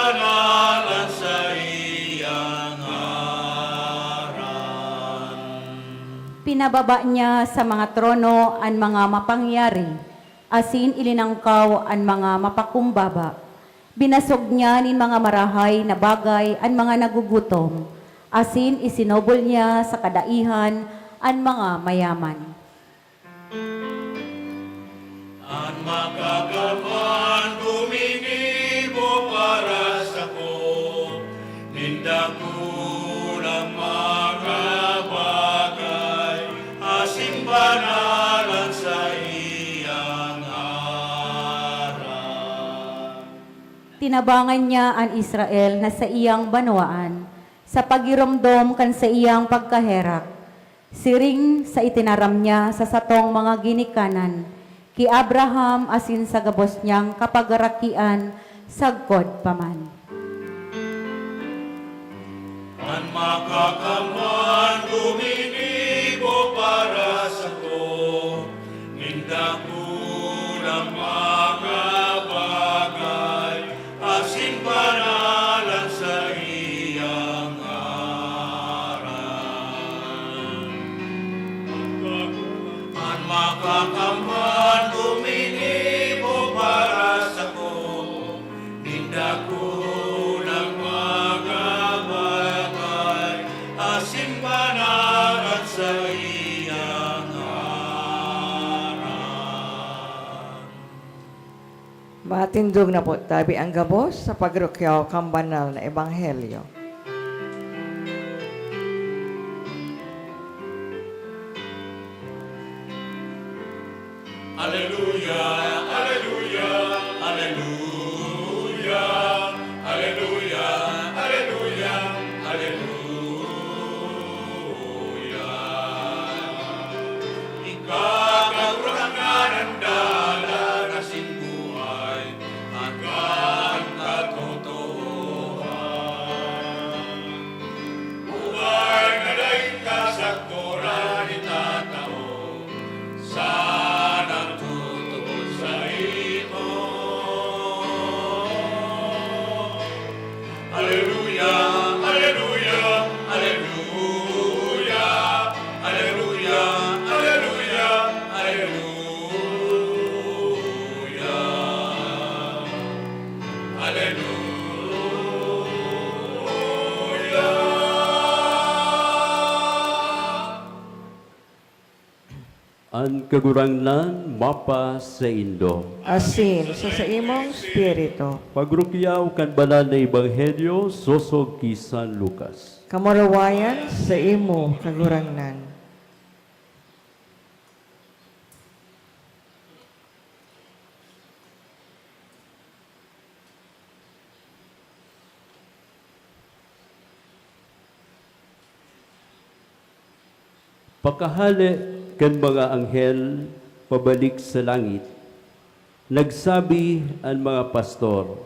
Banal an saiyang ngaran. Pinababa niya sa mga trono an mga mapangyari, asin ilinangkaw an mga mapakumbaba. Binasog niya nin mga marahay na bagay an mga nagugutom, asin isinubol niya sa kadaihan an mga mayaman. An Makakamhan guminibo para sako nin dakulang mga bagay, asin banal an saiyang ngaran. Tinabangan niya an Israel na saiyang banwaan, sa pagiromdom kan saiyang pagkaherak, siring sa itinaram niya sa satong mga ginikanan, ki Abraham asin sa gabos niyang kapagarakian sagkod pa man. An Makakamhan guminibo para sako nin dakulang mga bagay, asin banal an saiyang ngaran. An Makakamhan guminibo para sako nin dakulang mga bagay, asin banal an saiyang ngaran. Matindog na po tabi an gabos sa pagrukyaw kan banal na ebanghelyo. Aleluya, aleluya, aleluya, aleluya, aleluya, aleluya. Ika, Kagurangnan, an dalan asin buhay, ika an katotoohan. Buhay na daing kasagkoran itatao sa nagtutubod saimo. Aleluya, aleluya, aleluya, aleluya, aleluya, aleluya, aleluya. An Kagurangnan mapasaindo. Asin sa saimong espiritu. Pagrukyaw kan Banal na Ebanghelyo sosog ki San Lucas. Kamurawayan saimo, Kagurangnan. Pakahale kan mga anghel pabalik sa langit, nagsabi an mga pastor,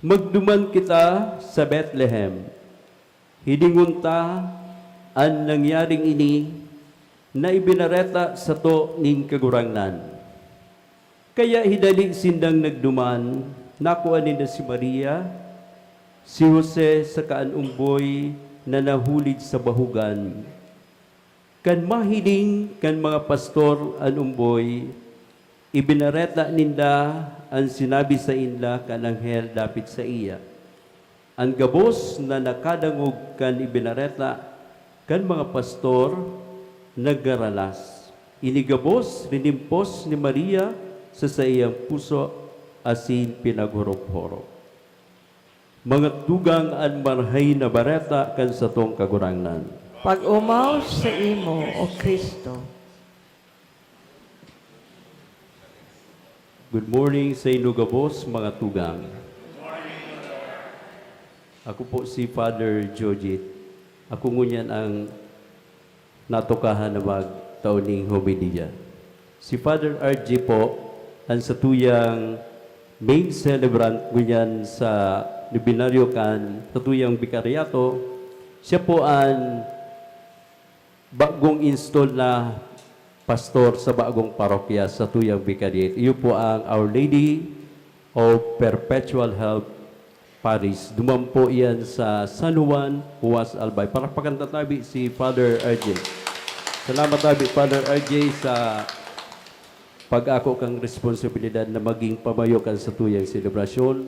"Magduman kita sa Betlehem. Hilingon ta an nangyaring ini na ibinareta sato nin Kagurangnan." Kaya hidali sindang nagduman, nakua ninda si Maria, si Jose, saka an omboy na nahulid sa bahugan. Kan mahiling kan mga pastor an omboy, ibinareta ninda an sinabi sainda kan anghel dapit saiya. An gabos na nakadangog kan ibinareta kan mga pastor, nagngaralas. Ini gabos linimpos ni Maria sa saiyang puso asin pinaghorop-horop. Mga tugang, an Marahay na Bareta kan satong Kagurangnan. Pag-omaw saimo, O Cristo. Good morning saindo gabos, mga tugang. Ako po si Father Jojit. Ako ngunyan ang natukahan na magtao ning homilya. Si Father R G po, ang satuyang main celebrant ngunyan sa nobenaryo kan satuyang bikaryato. Siya po ang bagong install na pastor sa bagong parokya sa tuyang Vicariate. Iyo po ang Our Lady of Perpetual Help, Parish. Duman po iyan sa San Juan, Huas, Albay. Palakpakan ta tabi si Father R J. Salamat tabi, Father R J, sa pag-ako kang responsibilidad na maging pamayo kan satuyang selebrasyon.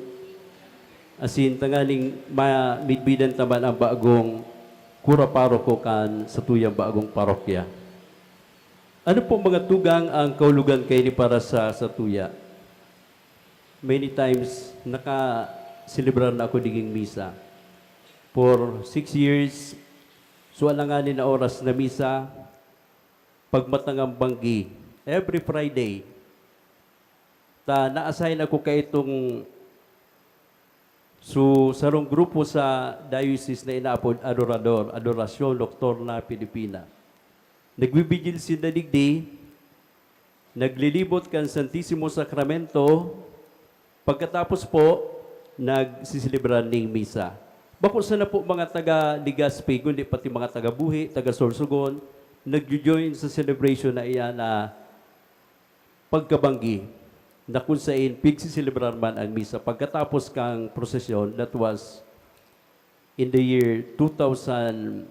Asin tanganing ma-, midbidan ta man ang bagong kura paroko kan satuyang bagong parokya. Ano po mga tugang ang kaulugan kaini para sa satuya? Many times, nakaselebrar na ako diging misa. For six years, so alanganin na oras na misa, pagmatangang banggi, every Friday. Ta na-assign ako kaitong, so, sarong grupo sa diocese na inaapod Adorador, Adoracion Nocturna Filipina. Nagbibigil sinda digdi, naglilibot kan Santisimo Sakramento, pagkatapos po, nagsiselebrar ning misa. Bako sana po mga taga Legazpi, kundi pati mga taga Buhi, taga Sorsogon, nagjo-join sa celebration na iyan na pagkabanggi, na kung sain pigsiselebrar man ang misa pagkatapos kang prosesyon, that was in the year two thousand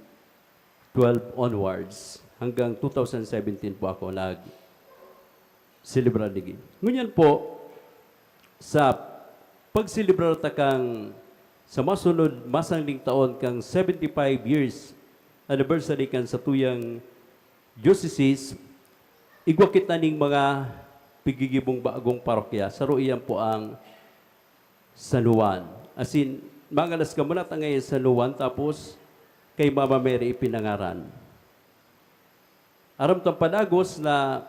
twelve onwards, hanggang two thousand seventeen po ako nag-selebrar digdi. Ngunyan po, sa pagselebrar ta kan sa masunod masangling taon kan seventy-five years anniversary kan satuyang diocese, igwa kita ning mga pigigibong bagong parokya. Saro iyan po ang San Juan. As in, mangalas ka muna ta ngayon San Juan, tapos kay Mama Mary ipinangaran. Aram tang padagos na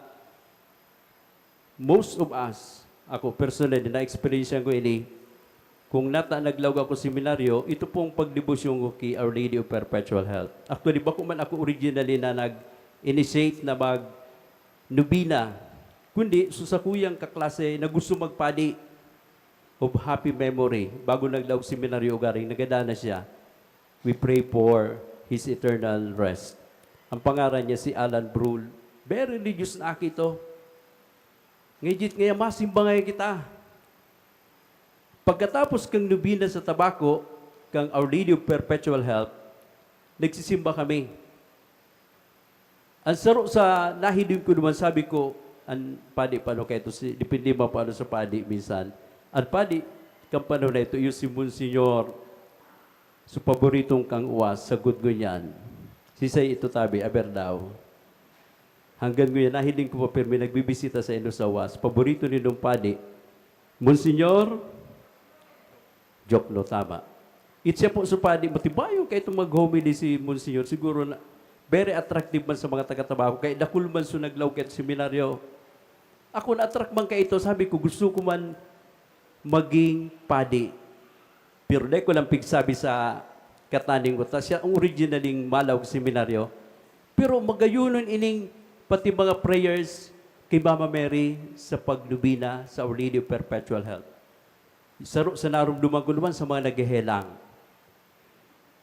most of us, ako personally, na-experience ko ini, kung nata naglaog ako seminaryo, ito pong pagdebosyon ko ki Our Lady of Perpetual Help. Actually, bako man ako originally na nag-initiate na mag-nobina, kundi so sakuyang kaklase na gusto magpadi of happy memory. Bago naglaog seminaryo, ugaring nagada na siya. We pray for his eternal rest. Ang pangaran niya si Alan Brul. Very religious na aki ito. Ngayjit ngaya masimba ngayon kita. Pagkatapos kang nobina sa Tabaco, kang Our Lady of Perpetual Help, nagsisimba kami. Ang saro sa nahiling ko naman, sabi ko, "An padi, paano kaito si," depende man paano sa padi minsan. Ang padi, kan panahon na ito, iyo si Monsignor, so paboritong kang uwas, sagkod ngunyan. Sisay ito tabi, aber daw. Hanggang ngunyan, nahiling ko pa pirmi, nagbibisita sa Indos Awas. Paborito nindong padi, Monsignor Jokno, tama. It siya po supadi, matibayon kaitong mag-homily si Monsignor. Siguro na, very attractive man sa mga taga-Tabaco. Kaya dakul man so naglaog kaito seminaryo. Ako na-attract man kaito, sabi ko, "Gusto ko man maging padi." Pero dai ko lang pigsabi sa kataning ko, ta siya ang originaling malaog seminaryo. Pero magayonon ining pati mga prayers kay Mama Mary sa pagnobina sa Our Lady of Perpetual Help. Saro sa narumduman ko naman sa mga naghehelang.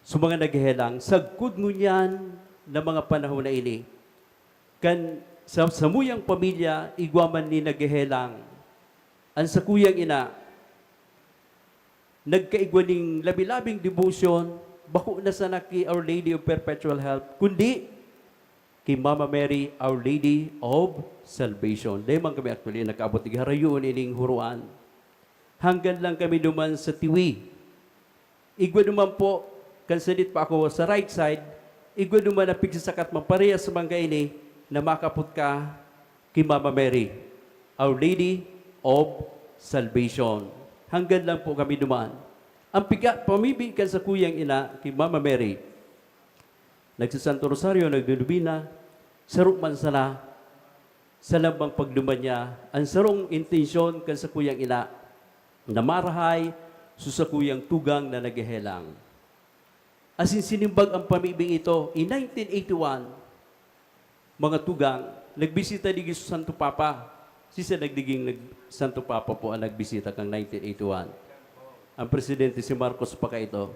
Sa mga naghehelang, sagkod ngunyan na mga panahon na ini, kan sa samuyang pamilya, igwa man ni naghehelang. An sakuyang ina, nagkaigwa ning labi-labing devotion, bako na sana ki Our Lady of Perpetual Help, kundi ki Mama Mary, Our Lady of Salvation. Dai man kami actually nakaabot, harayoon ining huroan. Hanggan lang kami duman sa Tiwi. Igwa duman po, kan sadit pa ako sa right side, igwa duman na pigsasakat man parehas man kaini na makapot ka ki Mama Mary, Our Lady of Salvation. Hanggan lang po kami duman. Ang piga, pamibi kan sakuyang ina ki Mama Mary, nagsasanto rosaryo, nagdudubina, saro man sana, sa lambang pagduman niya, ang sarong intensyon kan sakuyang ina, na marahay so sakuyang tugang na naghehelang. Asin sinimbag ang pamibing ito in nineteen eighty-one, mga tugang, nagbisita digdi si Santo Papa. Sisay nagdiging nag-, Santo Papa po ang nagbisita kang nineteen eighty-one? Ang presidente si Marcos pa kaito.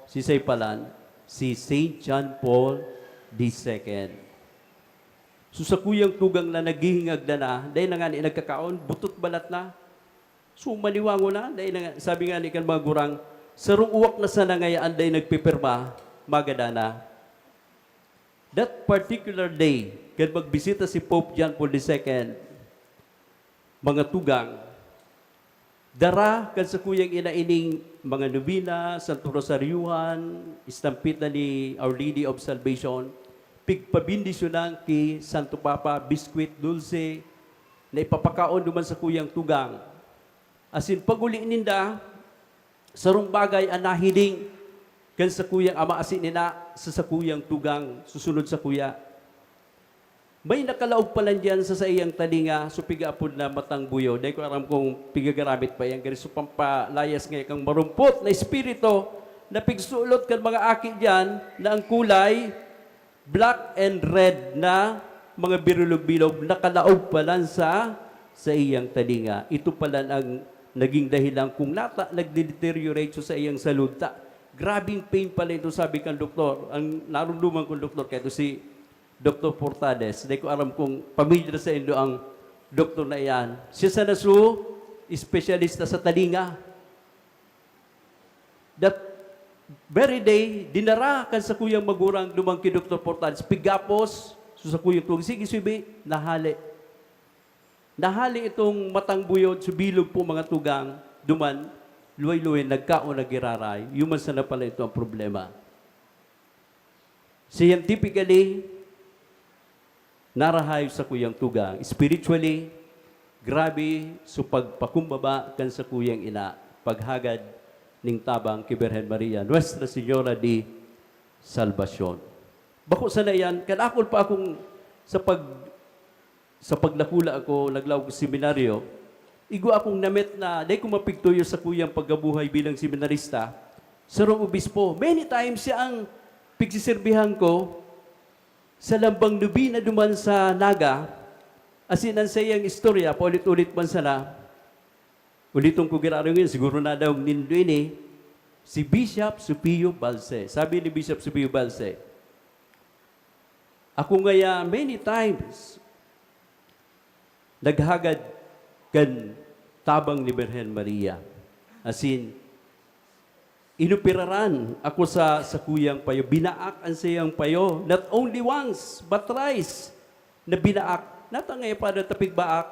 Sisay palan, si Saint John Paul the Second. So, sakuyang tugang na naghihingagdan na, dai na ngani nagkakaon, butot balat na. So, maliwangon na, dai na nga, sabi nga ni kan mga gurang, "Sarong uwak na sana ngaya an dai nagpipirma, magadan na." That particular day, kan magbisita si Pope John Paul the Second, mga tugang, dara kan sakuyang ina ining mga nobena, Santo Rosaryohan, estampita ni Our Lady of Salvation, pigpabendisyonan ki Santo Papa, biskwit, dulse, na ipapakaon duman sakuyang tugang. Asin pag-uli ninda, sarong bagay an nahiling kan sakuyang ama asin ina sa sakuyang tugang susunod sakuya. May nakalaog palan diyan sa saiyang talinga, so pigaapod na matang buyo. Dai ko aram kung pigagaramit pa yan. Gari so pampalayas nga kang marumpot na espiritu na pigsulot kan mga aki diyan na ang kulay black and red na mga birulog-bilog nakalaog palan sa saiyang talinga. Ito palan ang naging dahilan kung nata nagde-deteriorate so saiyang salud ta. Grabing pain pala ito, sabi kan doktor. Ang narumduman kong doktor, kaya ito si Doktor Portales. Di ko aram kung pamilyar sa indo ang doktor na iyan. Siya sana su espesyalista sa talinga. That very day, dinara kan sakuyang magurang duman ki Doktor Portales. Pigapos, so sakuyang tugang, sige, subi, nahali. Nahali itong matang buyod, subilog po mga tugang, duman, luway-luway, nagkaon, nagiraray. Yuman sana pala ito ang problema. Scientifically, narahay sakuyang tugang. Spiritually, grabe so pagpakumbaba kan sakuyang ina, paghagad ning tabang ki Birhen Maria, Nuestra Señora de Salvacion. Bako sana iyan, kadakul pa akong sa pag, sa pagdakula ako, naglaog ko seminaryo, igwa akong namit na dai ko mapigtuyo sakuyang pagkabuhay bilang seminarista, sarong obispo. Many times siya ang pigsiserbihan ko sa lambang nobena duman sa Naga, asin an saiyang istorya, paulit-ulit man sana. Uliton ko giraray ngayon, siguro nadaog nindo ini, si Bishop Sofio Balse. Sabi ni Bishop Sofio Balse, "Ako ngaya many times naghagad kan tabang ni Birhen Maria. Asin, inoperaran ako sa sakuyang payo. Binaak an saiyang payo. Not only once, but thrice. Na binaak." Nata ngaya, Father, ta pigbaak?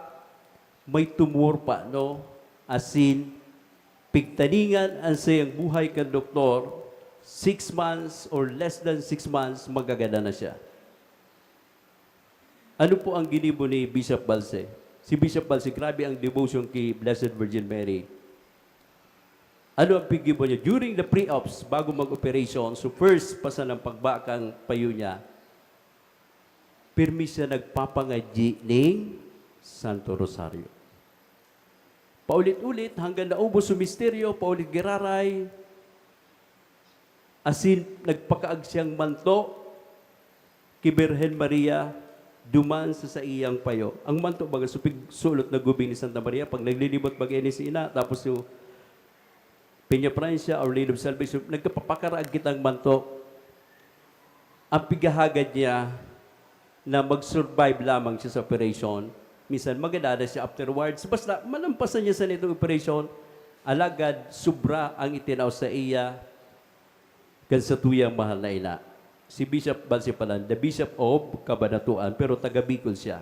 May tumor pa, no? Asin, pigtaningan an saiyang buhay kan doktor, six months or less than six months, magagadan na siya. Ano po ang ginibo ni Bishop Balse? Si Bishop Balse, grabe ang devotion ki Blessed Virgin Mary. Ano ang piggibo niya? During the pre-ops, bago mag-operation, so first pa sanang pagbakang payo niya, pirmi siya nagpapangadyi ning Santo Rosario. Paulit-ulit, hanggang naubos so misteryo, paulit giraray, asin nagpakaag siyang manto ki Birhen Maria duman sa saiyang payo. Ang manto, baga, supig sulot na gubing ni Santa Maria, pag naglilibot, baga ini si ina, tapos yung Peña Francia, Our Lady of Salvation, nagkapapakaraag kitang manto. Ang pighahagad niya na mag-survive lamang siya sa operation. Minsan, magadada siya afterwards. Basta, malampasan niya sa nitong operation, alagad sobra ang itinao sa iya kan satuyang mahal na ina. Si Bishop Balsipalan, the Bishop of Cabanatuan, pero taga Bicol siya.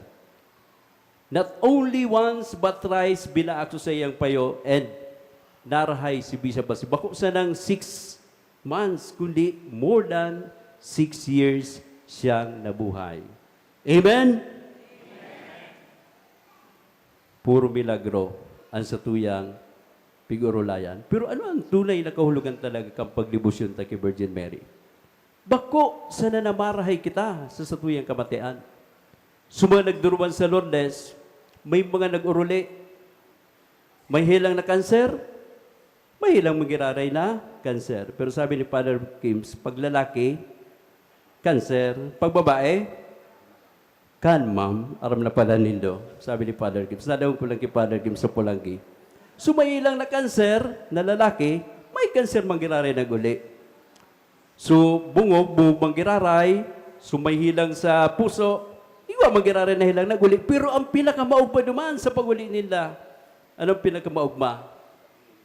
Not only once, but thrice, binaak sa iyang payo, and narahay si Bishop Balsi. Bako sanang six months, kundi more than six years siyang nabuhay. Amen? Puro milagro ang satuyang pig-orolayan. Pero ano ang tunay na kahulogan talaga kan pagdebosyon ta ki Virgin Mary? Bako sana na marahay kita sa satuyang kamatian. Sa mga nagduruman sa Lourdes, may mga nag-oroli, may helang na kanser, may helang magiraray na kanser. Pero sabi ni Father Kims, pag lalaki, kanser, pag babae, kan, ma'am, aram na pala nindo, sabi ni Father Kim. Sa daon ko lang ki Father Kim sa Polanggi. So, may ilang na kanser na lalaki, may kanser manggiraray nag-uli. So, bungog, bungog manggiraray. So, may hilang sa puso, iwa manggiraray na hilang nag-uli. Pero ang pinakamaog pa duman sa pag-uli nila, Anong pinakamaugma?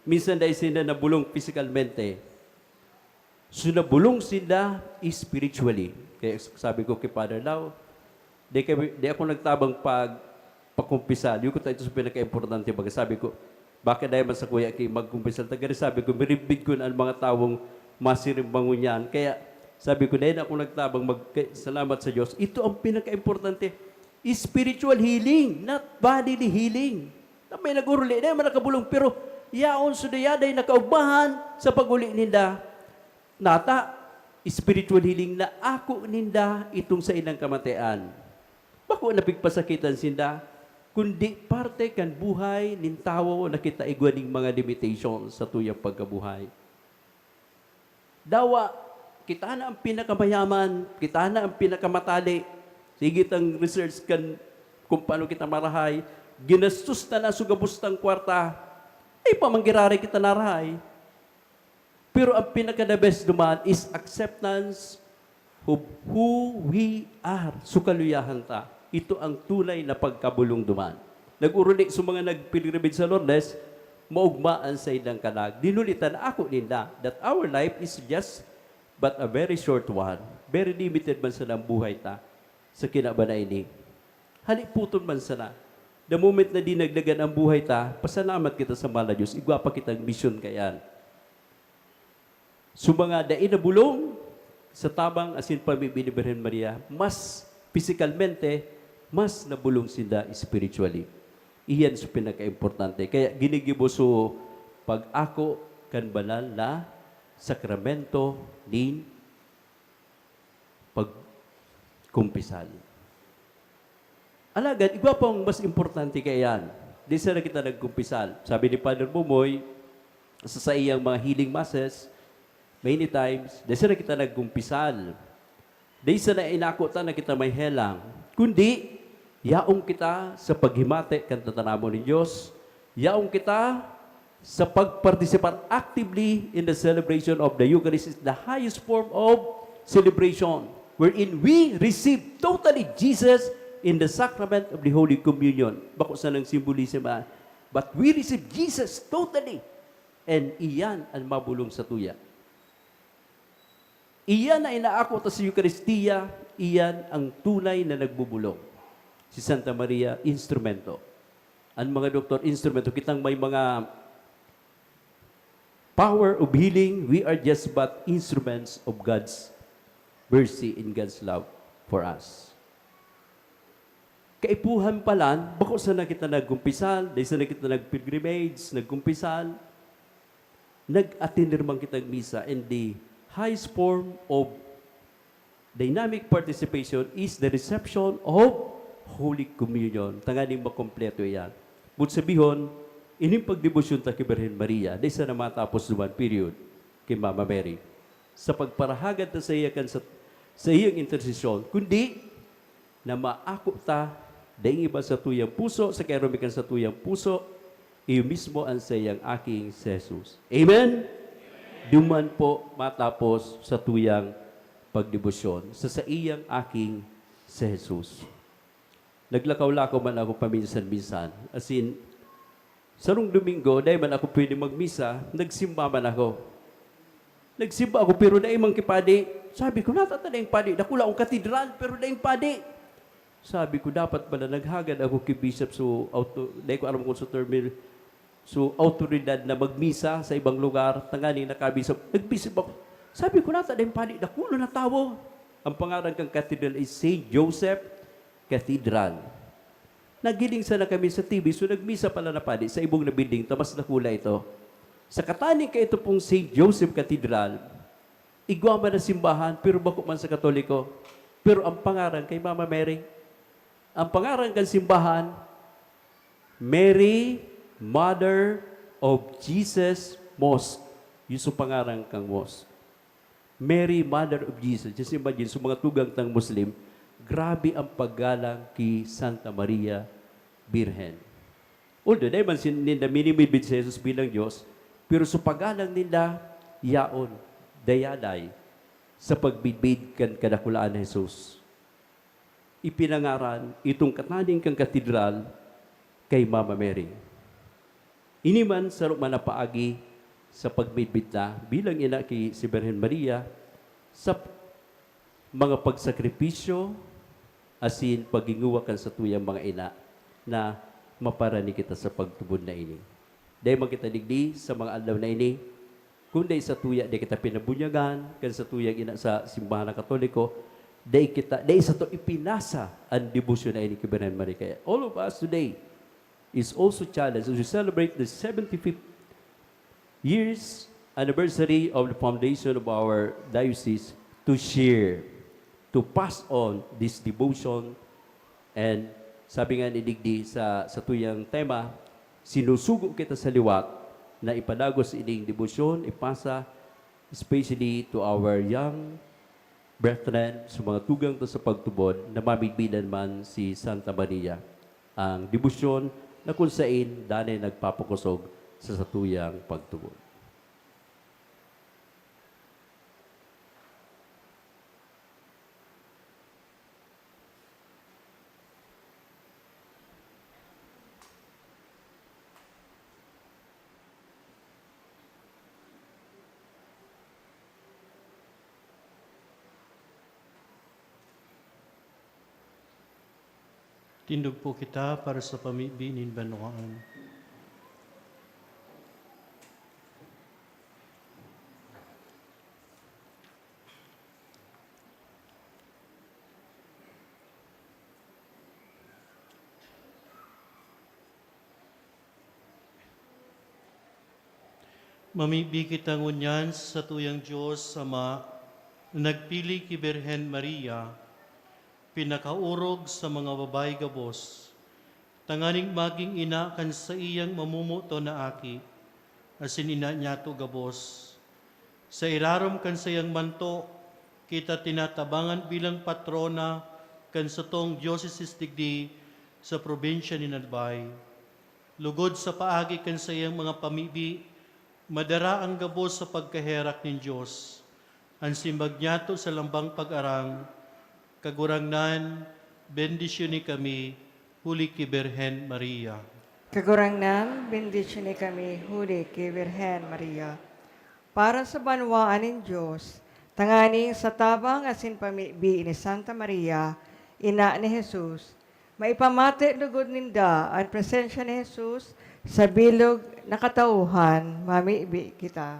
Minsan dai sinda nabolong pisikalmente. So, nabolong sinda spiritually. Kaya sabi ko kay Father Lau, "Di kami, di ako nagtabang pag pakumpisal." Yun ko tayo sa pinaka-importante. Baga sabi ko, "Bakit dai man sa kuya ki magkumpisal?" Tagari sabi ko, "Mirimbid ko na ang mga tawong masirimbangon yan." Kaya sabi ko, "Dai na ako nagtabang mag-, kay-, salamat sa Diyos." Ito ang pinaka-importante. Spiritual healing, not bodily healing. Na may nag-uruli na man nakabolong, pero yaon so dayaday nakaugmahan sa pag-uli ninda. Nata, spiritual healing na ako ninda itong sa ilang kamatian. Bako na pigpasakitan sinda, kundi parte kan buhay nin tawo na kita igwa ning mga limitation sa tuyang pagkabuhay. Dawa, kita na ang pinakamayaman, kita na ang pinakamatali. Sige tang research kan kung paano kita marahay. Ginastos ta na sa gabos tang kwarta. Ay pa man giraray kita narahay. Pero ang pinaka-the best duman is acceptance of who we are. So, kaluyahan ta. Ito ang tunay na pagkabolong duman. Nag-uruli sa mga nagpilgrimage sa Lourdes, maugma an saindang kalag. Dinulitan ako ninda that our life is just but a very short one. Very limited man sana ang buhay ta sa kinaban na ini. Haliputon man sana. The moment na dinagdagan ang buhay ta, pasalamat kita sa mahal na Diyos. Igwa pa kitang misyon kaiyan. So, mga dai na bolong sa tabang asin pamibi ni Birhen Maria, mas pisikalmente, mas nabolong sinda spiritually. Iyan so pinakaimportante. Kaya ginigibo so pag-ako kan banal na sakramento nin pagkumpisal. Alagad, igwa pang mas importante kaiyan. Dai sana kita nagkumpisal. Sabi ni Father Bumoy, sa saiyang mga healing masses, many times, dai sana kita nagkumpisal. Dai sana inako ta na kita may helang. Kundi, yaon kita sa paghimati kan tataramon nin Dios. Yaon kita sa pagpartisipar actively in the celebration of the Eucharist is the highest form of celebration, wherein we receive totally Jesus in the sacrament of the Holy Communion. Bako sanang symbolism, ah, but we receive Jesus totally. And iyan ang mabolong satuya. Iyan na inaako ta sa Eukaristia, iyan ang tunay na nagbobolong. Si Santa Maria, instrumento. Ang mga doktor, instrumento. Kitang may mga power of healing, we are just but instruments of God's mercy and God's love for us. Kaipuhan palan, bako sana kita nagkumpisal, dai sana kita nagpilgrimage, nagkumpisal. Nag-attend man kitang misa, and the highest form of dynamic participation is the reception of Holy Communion. Tanganing makompleto iyan. But sabihon, ining pagdebosyon ta ki Birhen Maria, dai sana matapos duman, period, ki Mama Mary. Sa pagparahagad ta sa iya kan sa, sa iyang intersesyon, kundi na maako ta, daing iba sa tuyang puso, sa kairumi kan sa tuyang puso, iyo mismo ang saiyang aking si Jesus. Amen? Duman po matapos sa tuyang pagdebosyon, sa saiyang aking si Jesus. Naglakaw-lakaw man ako paminsan-minsan. As in, sarong Domingo, dai man ako pwede magmisa, nagsimba man ako. Nagsimba ako, pero dai man ki padi. Sabi ko, "Nata ta daing padi? Dakula ang katedral, pero daing padi." Sabi ko, "Dapat pala naghagad ako ki Bishop, so auto-, dai ko aram kung sa termil, so autoridad na magmisa sa ibang lugar, tanganing nakabishop." Nagbishop ako. Sabi ko, "Nata daing padi? Dakula na tawo." Ang pangaran kan katedral is Saint Joseph Cathedral. Nagiling sana kami sa T V, so nagmisa pala na padi sa ibong na building, ta mas dakula ito. Sa kataning kaito pong Saint Joseph Cathedral, igwa man na simbahan, pero bako man sa Katoliko. Pero ang pangaran kay Mama Mary. Ang pangaran kan simbahan, Mary, Mother of Jesus Mosque. Yun so pangaran kang mosque. Mary, Mother of Jesus. Just imagine, sa mga tugang tang Muslim, grabe ang paggalang ki Santa Maria Birhen. Although, dai man sin-, ninda minimidbid si Jesus bilang Dios, pero sa paggalang ninda, yaon, dayaday, sa pagbidbid kan kadakulaan ni Jesus. Ipinangaran itong kataning kang katedral kay Mama Mary. Ini man saro man na paagi sa pagmidbid ta bilang ina ki si Birhen Maria sa mga pagsakripisyo asin paghinguha kan satuyang mga ina na maparani kita sa pagtubod na ini. Dai man kita digdi sa mga aldaw na ini, kun dai satuya, dai kita pinabunyagan kan satuyang ina sa simbahan na Katoliko, dai kita, dai sato ipinasa an debosyon na ini ki Birhen Maria. Kaya all of us today is also challenged as we celebrate the seventy-fifth years anniversary of the foundation of our diocese to share, to pass on this devotion. And sabi nga ni digdi sa, sa tuyang tema, sinusugo kita sa liwat na ipadagos ining debosyon, ipasa especially to our young brethren, sa mga tugang ta sa pagtubod na mamidbidan man si Santa Maria, ang debosyon na kun sain danay nagpapakosog sa satuyang pagtubod. Tindog po kita para sa pamibi nin banwaan. Mamibi kita ngunyan sa satuyang Dios Ama, na nagpili ki Birhen Maria, pinakaorog sa mga babayi gabos, tanganing magin ina kan saiyang mamomoton na aki, asin ina niyato gabos. Sa irarom kan saiyang manto, kita tinatabangan bilang patrona kan satong dioceses digdi sa probinsya nin Albay. Lugod sa paagi kan saiyang mga pamibi, madara an gabos sa pagkaherak nin Dios. An simbag niyato sa lambang pag-arang, "Kagurangnan, bendisyoni kami huli ki Birhen Maria." Kagurangnan, bendisyoni kami huli ki Birhen Maria. Para sa banwaan nin Dios, tanganing sa tabang asin pamibi ni Santa Maria, ina ni Jesus, maipamati lugod ninda an presensya ni Jesus sa bilog na katauhan, mamibi kita.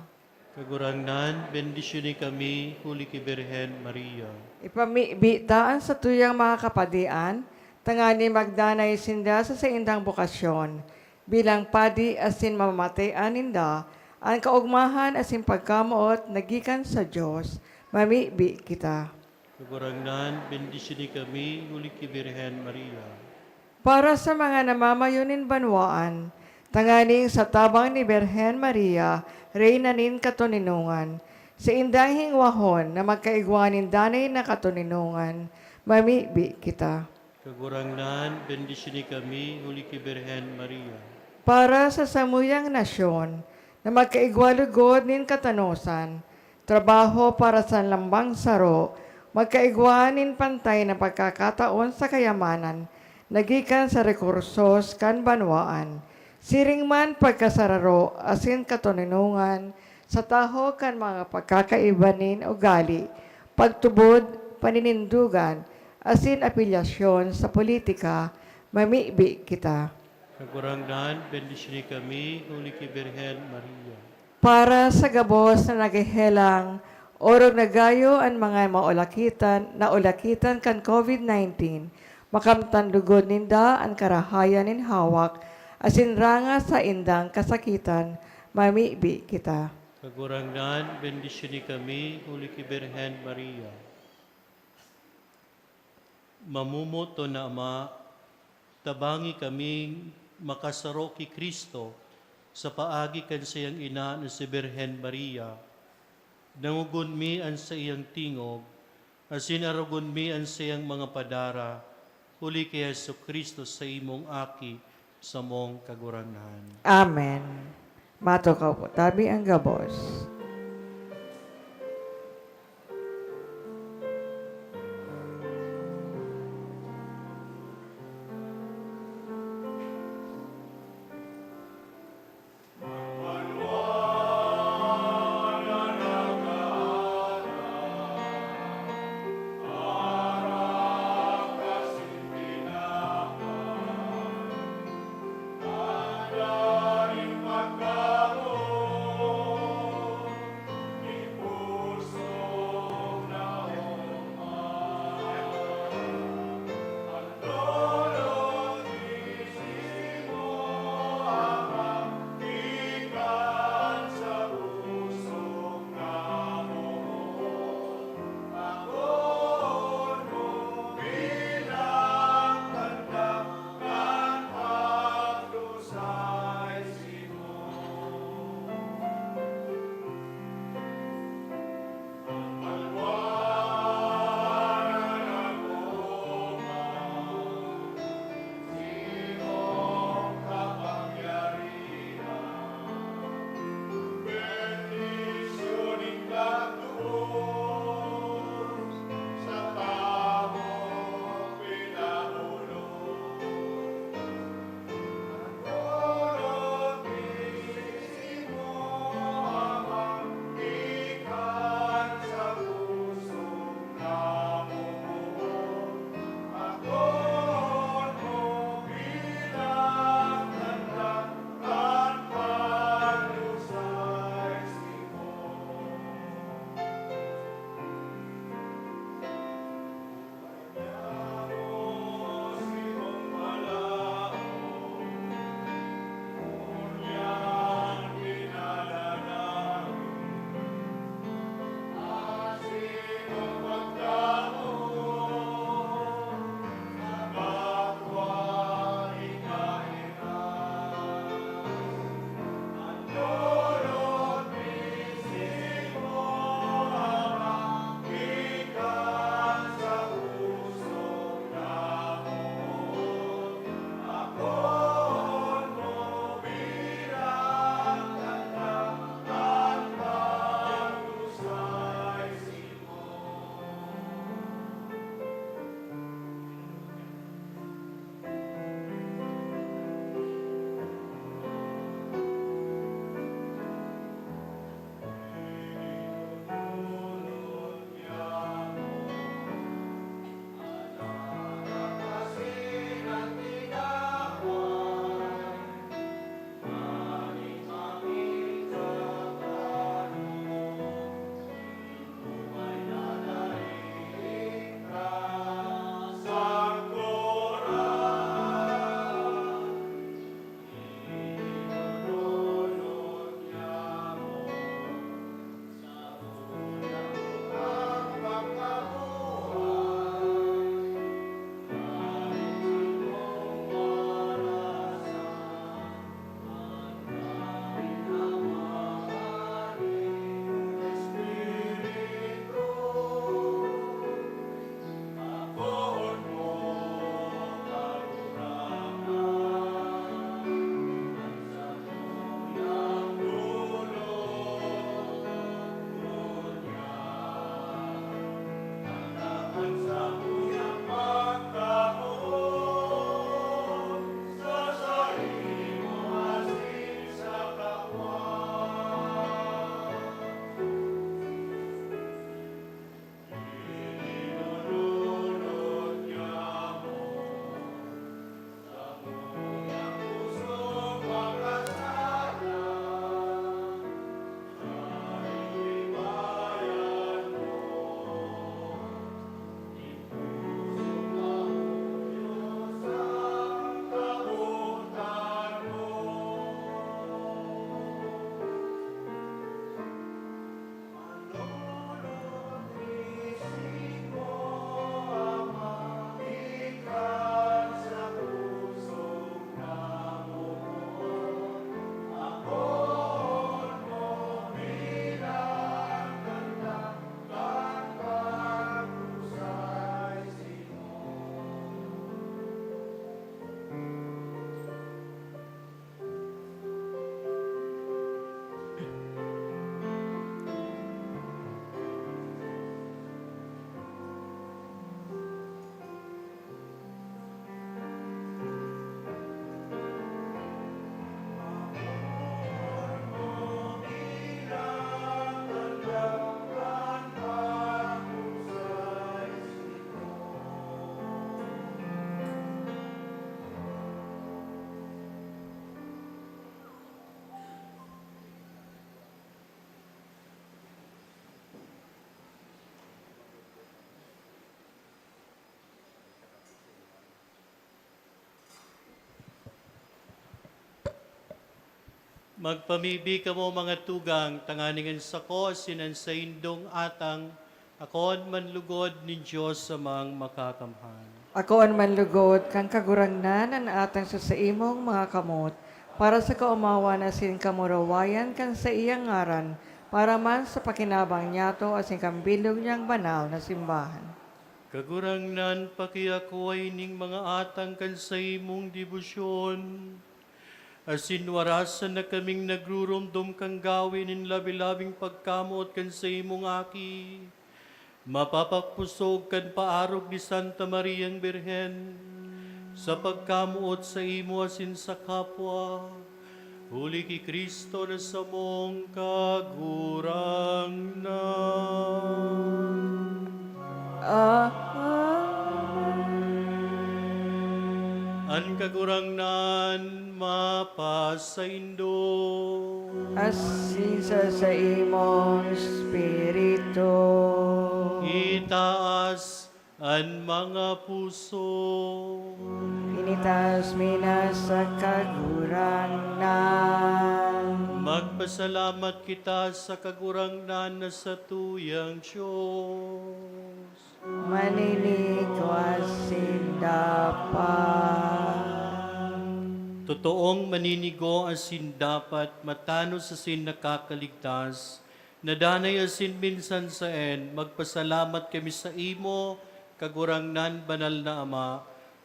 Kagurangnan, bendisyoni kami huli ki Birhen Maria. Ipamibi ta an satuyang mga kapadian, tanganing magdanay sinda sa saindang bokasyon bilang padi asin mamamatean ninda an kaogmahan asin pagkamoot na gikan sa Dios, mamibi kita. Kagurangnan, bendisyoni kami huli ki Birhen Maria. Para sa mga namamayo nin banwaan, tanganing sa tabang ni Birhen Maria, Reyna nin katoninongan, saindang hingwahon na magkaigwa nin danay na katoninongan, mamibi kita. Kagurangnan, bendisyoni kami huli ki Birhen Maria. Para sa samuyang nasyon na magkaigwa lugod nin katanosan, trabaho para sa lambang saro, magkaigwa nin pantay na pagkakataon sa kayamanan na gikan sa rekursos kan banwaan, siring man pagkasararo asin katoninongan sa tahaw kan mga pagkakaiba nin ugali, pagtubod, paninindogan, asin apilyasyon sa politika, mamibi kita. Kagurangnan, bendisyoni kami huli ki Birhen Maria. Para sa gabos na naghehelang, orog na gayo an mga maulakitan, naulakitan kan COVID nineteen, makamtan lugod ninda an karahayan nin hawak asin ranga sa indang kasakitan, mamibi kita. Kagurangnan, bendisyoni kami huli ki Birhen Maria. Mamomoton na Ama, tabangi kaming makasaro ki Cristo sa paagi kan saiyang ina na si Birhen Maria. Dangogon mi an saiyang tingog, asin arogon mi an saiyang mga padara, huli ki Jesu-Cristo, saimong Aki, samong Kagurangnan. Amen. Matukaw po tabi ang gabos. Magpamibi kamo, mga tugang, tanganing an sako asin an saindong atang akoon manlugod nin Dios Amang Makakamhan. Akoon manlugod kan Kagurangnan an atang sa saimong mga kamot, para sa kaomawan asin kamurawayan kan saiyang ngaran, para man sa pakinabang niyato asin kan bilog niyang banal na simbahan. Kagurangnan, pakiakoa ining mga atang kan saimong debosyon, asin warasan na kaming nagruromdom kan gawe nin labi-labing pagkamoot kan saimong Aki, mapapagpusog kan paarog ni Santa Mariang Birhen, sa pagkamoot saimo asin sa kapwa, huli ki Cristo na samong Kagurangnan. Amen. An Kagurangnan mapasaindo. Asin sa saimong espiritu. Itaas an mga puso. Initaas mi na sa Kagurangnan. Magpasalamat kita sa Kagurangnan na satuyang Dios. Maninigo asin dapat. Totoong maninigo asin dapat, matanos asin nakakaligtas, na danay asin minsan saen, magpasalamat kami saimo, Kagurangnan, Banal na Ama,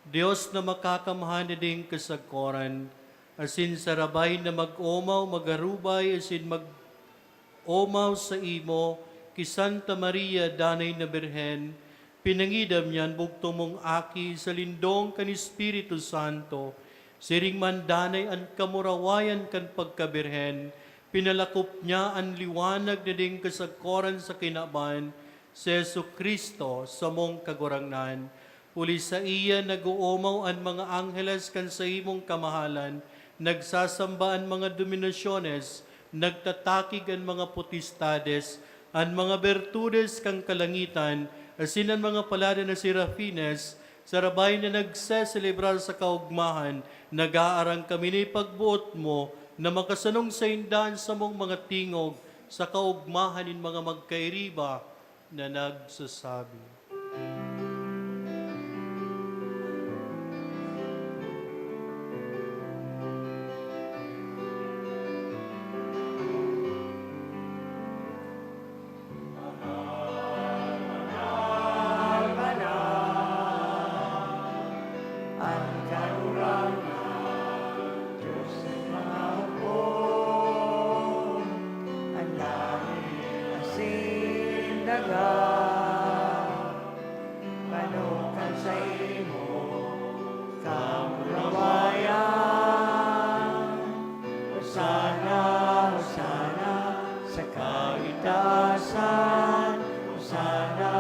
Dios na Makakamhan na daing kasagkoran, asin sarabay na mag-omaw, mag-arubay, asin mag-omaw saimo ki Santa Maria, danay na Birhen, pinangidam niya an bugtong mong Aki sa lindong kan Espiritu Santo. Siring man danay an kamurawayan kan pagkabirhen, pinalakop niya an liwanag na daing kasagkoran sa kinaban, si Jesu-Cristo, samong Kagurangnan. Huli saiya, nag-oomaw an mga angheles kan saimong kamahalan, nagsasamba an mga dominasyones, nagtatakig an mga potestades, an mga bertudes kan kalangitan, asin an mga palada na serafines, sarabay na nagseselebrar sa kaogmahan. Nag-aarang kami na ipagboot mo na makasanong sainda an samong mga tingog sa kaogmahan nin mga magkairiba na nagsasabi. An Kagurangnan, Dios nin mga hukbong, an langit asin daga, manokan saimo kamurawayan. Hosana, Hosana sa kaitaasan. Hosana,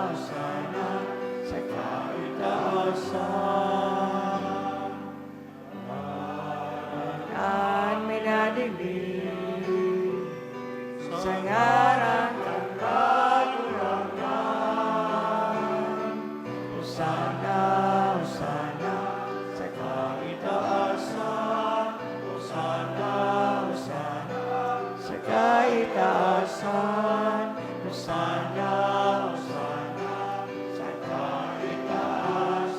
Hosana sa kaitaasan. An minadibi sa ngaran kan Kagurangnan. Hosana, Hosana sa kaitaasan. Hosana, Hosana sa kaitaasan. Hosana, Hosana sa kaitaasan.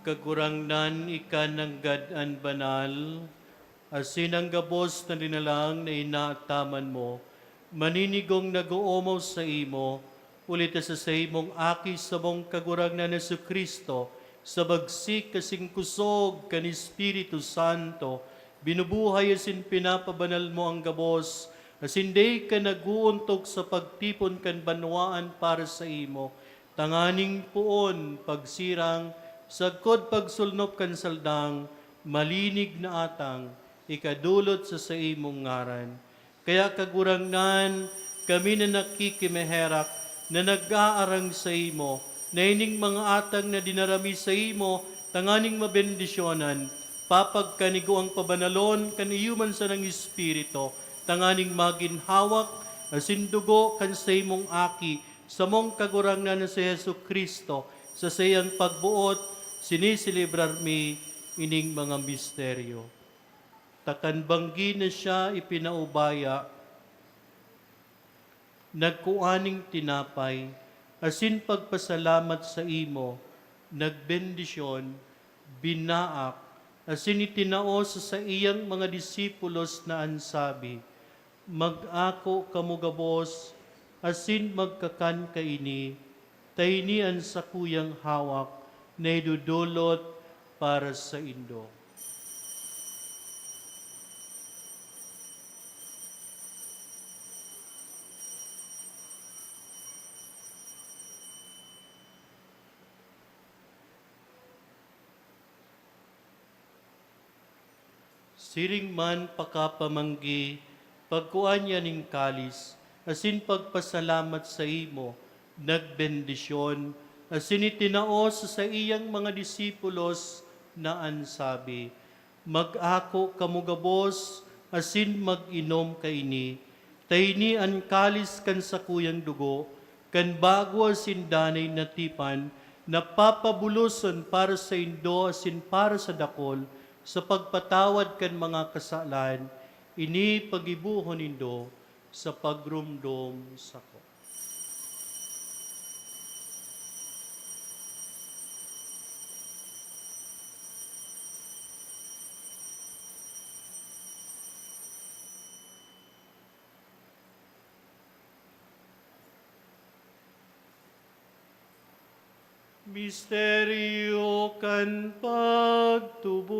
Kagurangnan, ika nanggad an banal, asin an gabos na linalang na inaataman mo, maninigong nag-oomaw saimo, huli ta sa saimong Aki samong Kagurangnan Jesu-Cristo, sa bagsik asin kusog kan Espiritu Santo, binubuhay asin pinapabanal mo an gabos, asin dai ka nag-oontok sa pagtipon kan banwaan para saimo, tanganing poon, pagsirang, sagkod pagsulnop kan saldang, malinig na atang, ikadolot sa saimong ngaran. Kaya, Kagurangnan, kami na nakikimiherak na nag-aarang saimo, na ining mga atang na dinara mi saimo tanganing mabendisyonan, papagkanigoang pabanalon kan iyo man sanang Espiritu, tanganing magin hawak asin dugo kan saimong Aki, samong Kagurangnan na si Jesu-Cristo, sa saiyang pagboot, Siniselebrar mi ining mga misteryo. Ta kan banggi na siya ipinaubaya, nagkua ning tinapay, asin pagpasalamat saimo, nagbendisyon, binaak, asin itinao sa saiyang mga disipulos na an sabi, "Mag-ako kamo gabos, asin magkakan kaini, ta ini an sakuyang hawak na idodolot para saindo." Siring man pakapamanggi, pagkua niya nin kalis, asin pagpasalamat saimo, nagbendisyon, asin itinao sa saiyang mga disipulos na an sabi, "Mag-ako kamo gabos, asin mag-inom kaini, ta ini an kalis kan sakuyang dugo, kan bago asin danay na tipan, na papabuloson para saindo asin para sa dakol, sa pagpatawad kan mga kasalan. Ini paggibohon nindo sa pagromdom sako." Misteryo kan pagtubod.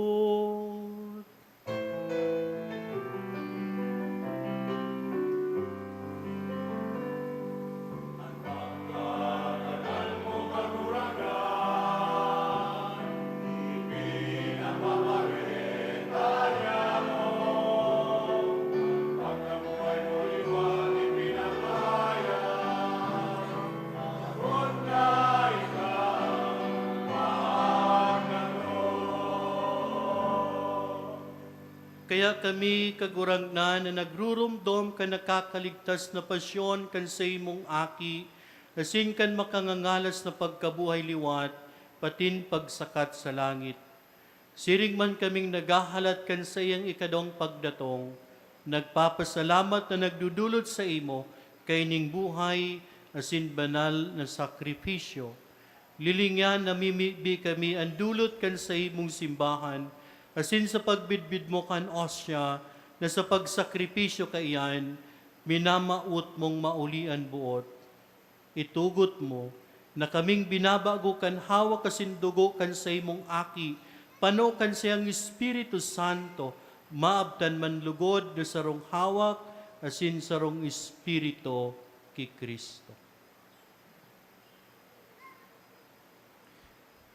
Kaya kami, Kagurangnan, na nagruromdom kan nakakaligtas na pasyon kan saimong Aki, asin kan makangangalas na pagkabuhay liwat, patin pagsakat sa langit. Siring man kaming naghahalat kan saiyang ikadong pagdatong, nagpapasalamat na nagdudulot saimo kaining buhay asin banal na sakripisyo. Lilingan, namimibi kami an dulot kan saimong simbahan, asin sa pagbidbid mo kan ostia na sa pagsakripisyo kaiyan, minamawot mong mauli an boot. Itugot mo na kaming binabago kan hawak asin dugo kan saimong Aki, pano kan saiyang Espiritu Santo, maabtan man lugod na sarong hawak asin sarong Espiritu ki Cristo.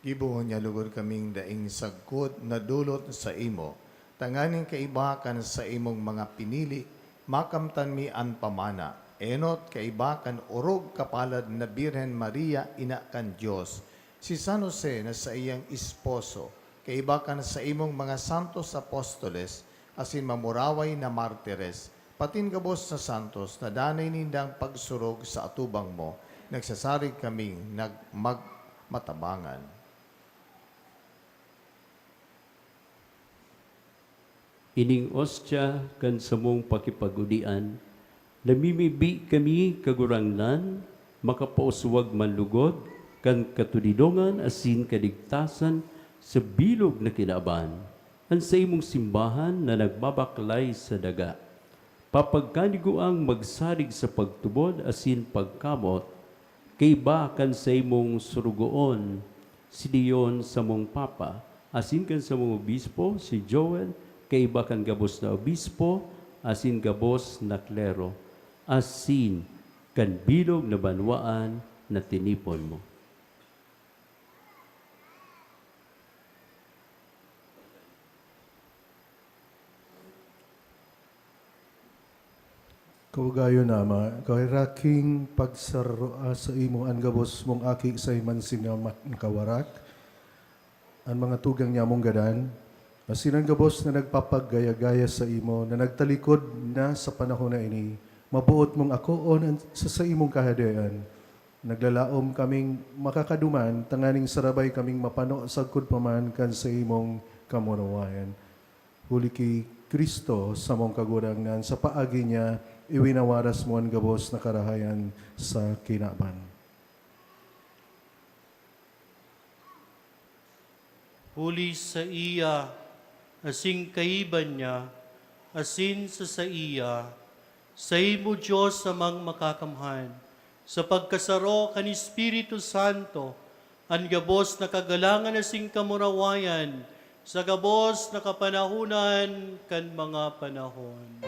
Gibohon niya lugod kaming daing sagkod na dulot saimo, tanganing kaiba kan saimong mga pinili, makamtan mi an pamana. Enot, kaiba kan orog kapalad na Birhen Maria, ina kan Dios, si San Jose na saiyang esposo, kaiba kan saimong mga santos apostoles, asin mamuraway na martires, patin gabos na santos na danay nindang pagsurog sa atubang mo, nagsasarig kaming nag-, magmatabangan. Ining ostia kan samong pakipag-odian, namimibi kami, Kagurangnan, makapauswag man lugod kan katodidongan asin kaligtasan sa bilog na kinaban, an saimong simbahan na nagbabaklay sa daga. Papagkanigoang magsarig sa pagtubod asin pagkamot, kaiba kan saimong surugoon, si Leon, samong Papa, asin kan samong obispo, si Joel, kaiba kan gabos na obispo, asin gabos na klero, asin kan bilog na banwaan na tinipon mo. Kaugayon, Ama, kawaraking pagsaroa saimo an gabos mong Aki sa iman sin Ama na kawarak, an mga tugang niya mong gadan, asin an gabos na nagpapaggaya-gaya saimo na nagtalikod na sa panahon na ini, maboot mong akoon an, sa saimong Kahadean. Naglalaom kaming makakaduman tanganing sarabay kaming mapano sagkod pa man kan saimong kamurawayan. Huli ki Cristo, samong Kagurangnan, sa paagi niya, iwinawaras mo an gabos na karahayan sa kinaban. Huli saiya, asin kaiba niya, asin sa saiya, saimo, Dios Amang Makakamhan, sa pagkasaro kan Espiritu Santo, an gabos na kagalangan asin kamurawayan, sa gabos na kapanahonan kan mga panahon.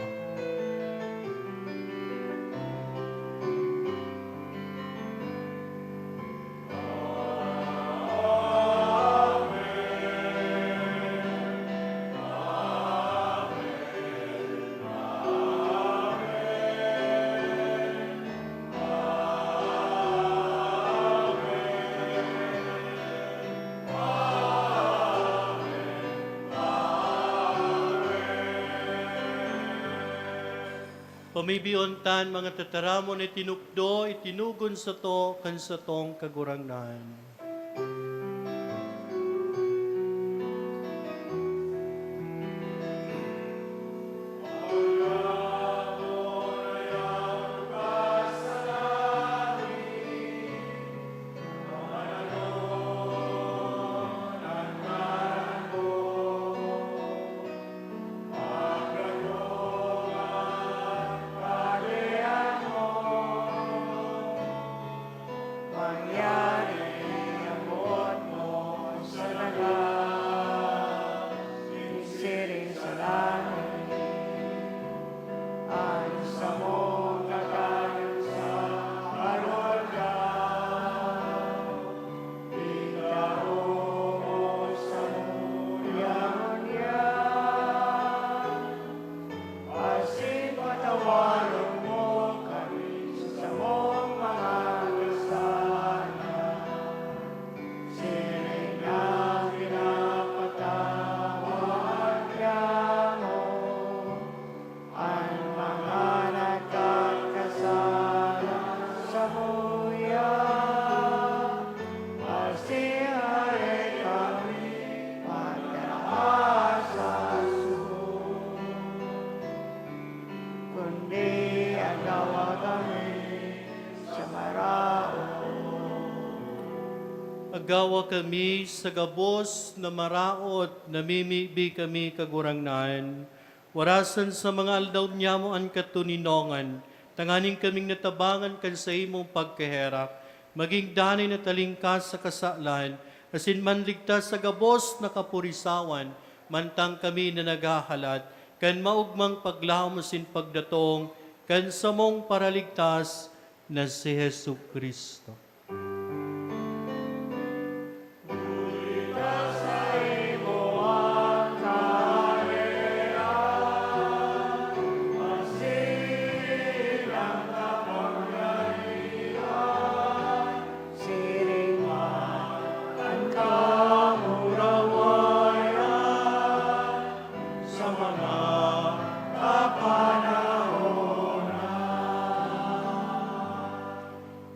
Pamibion tan, mga tataramon, itinukdo, itinugon sato kan satong Kagurangnan. Mangyari ang boot mo sa daga, siring sa langit. An samong kakanon sa arog-arog, itao mo sa ngunyan-ngunyan. Asin patawaron mo kami sa samong mga kasala, siring na pinapatawad niamo an mga nagkakasala samuya. Pasiari kami pagtaas sa sugo, kundi agawa kami sa maraot. Agawa kami sa gabos na maraot, namimibi kami, Kagurangnan. Warasan sa mga aldaw niamo an katoninongan, tanganing kaming natabangan kan saimong pagkaherak, magin danay na talingkas sa kasalan, asin manligtas sa gabos na kapurisawan, mantang kami na naghahalat kan maogmang paglaom asin pagdatong kan samong Paraligtas na si Jesu-Cristo. Siring man an kamurawayan sa mga kapanahonan.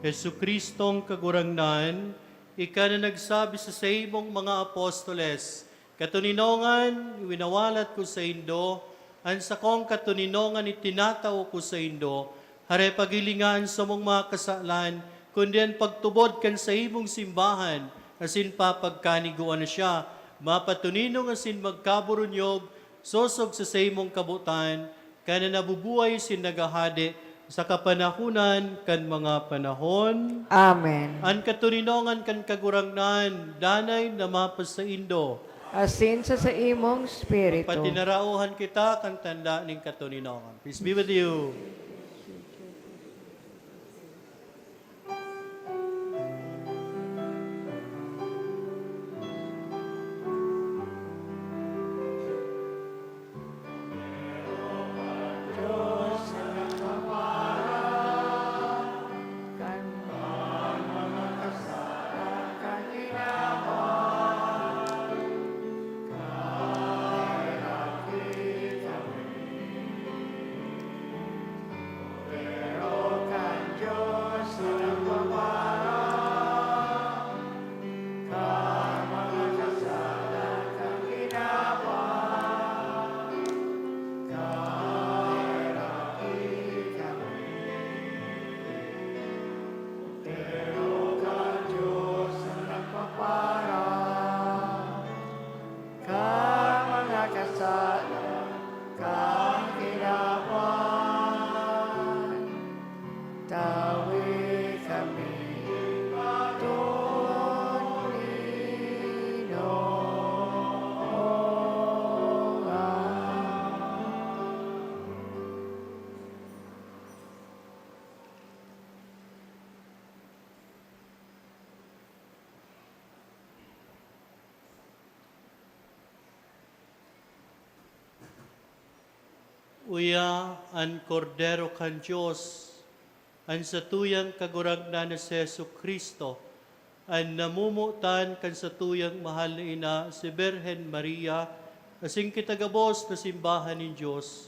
Jesu-Cristong Kagurangnan, ika na nagsabi sa saimong mga apostoles, "Katoninongan, winawalat ko saindo, an sakong katoninongan itinatao ko saindo, hare paghilinga an samong mga kasalan, kundi an pagtubod kan saimong simbahan, asin papagkanigoan na siya, mapatoninong asin magkaburunyog, sosog sa saimong kabotan, ka na nabubuhay asin naghahade sa kapanahonan kan mga panahon." Amen. An katoninongan kan Kagurangnan danay na mapasaindo. Asin sa saimong espiritu. Patinaraohan kita kan tanda nin katoninongan. Peace be with you. Uya an Kordero kan Dios, an satuyang Kagurangnan na si Jesu-Cristo, an namomotan kan satuyang mahal na ina, si Birhen Maria, asin kita gabos na simbahan nin Dios.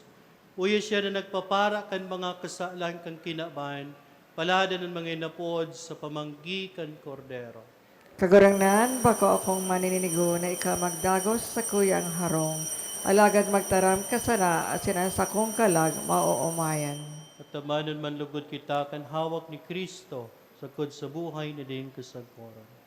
Uya siya na nagpapara kan mga kasalan kan kinaban, paladan an mga inapod sa pamanggi kan Kordero. Kagurangnan, bako akong maninigo na ika magdagos sa sakuyang harong, alagad magtaram ka sana asin an sakong kalag maoomayan. At tamanon man lugod kita kan hawak ni Cristo, sagkod sa buhay na daing kasagkoran.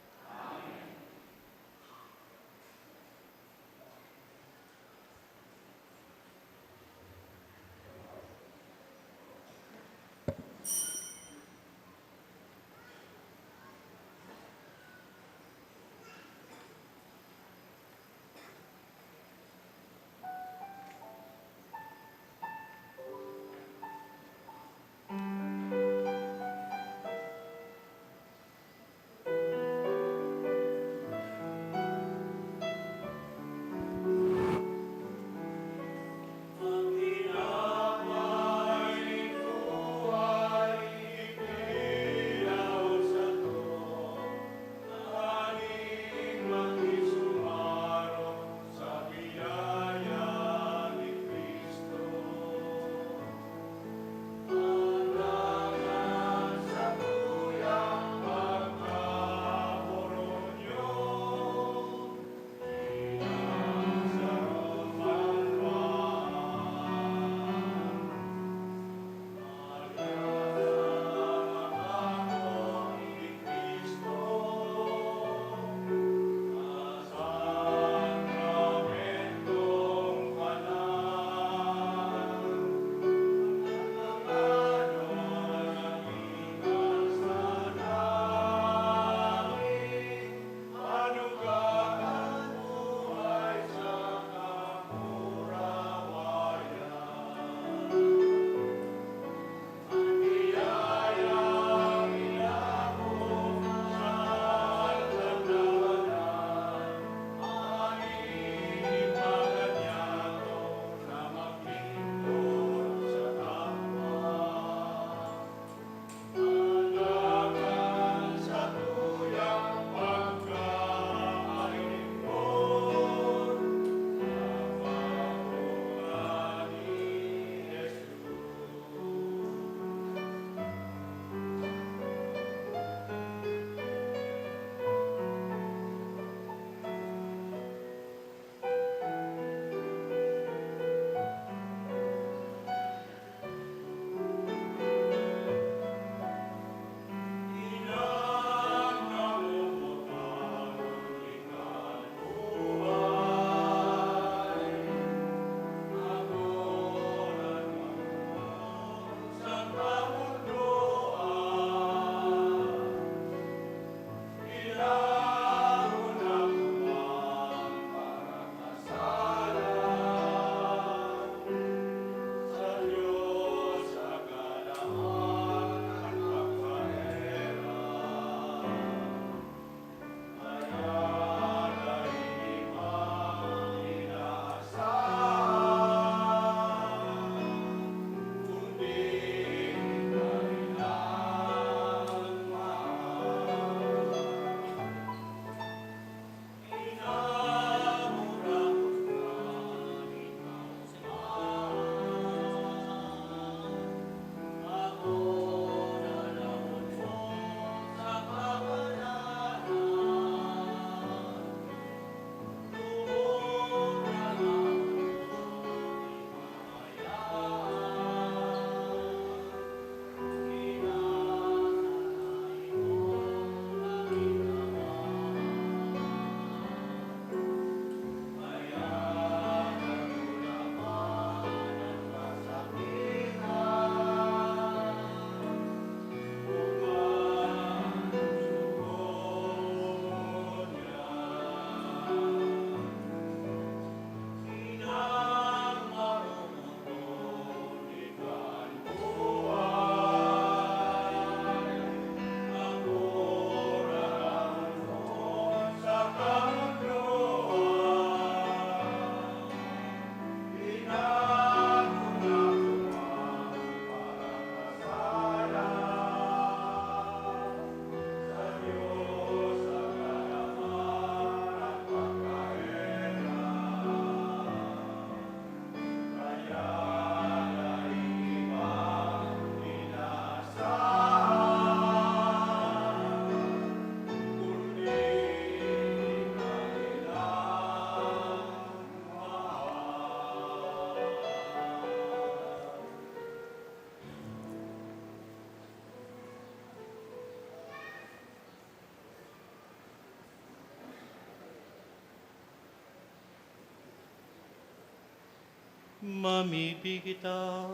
Mamibi kita.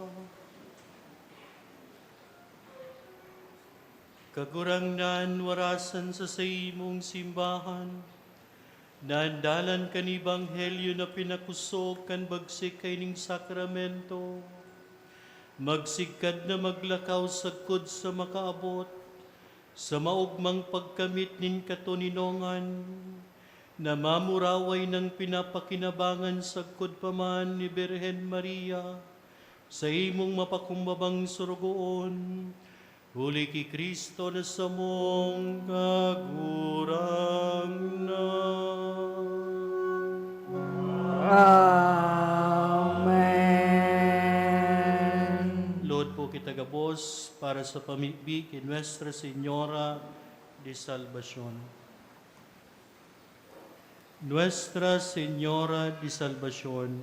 Kagurangnan, warasan sa saimong simbahan, na an dalan kan ebanghelyo na pinakusog kan bagsik kaining sakramento, magsigkad na maglakaw sagkod sa makaabot sa maogmang pagkamit nin katoninongan, na mamuraway nang pinapakinabangan sagkod pa man ni Birhen Maria, saimong mapakumbabang sorogoon, huli ki Cristo na samong Kagurangnan. Amen. Lord po kita gabos para sa pamibi ki Nuestra Señora de Salvacion. Nuestra Señora de Salvacion,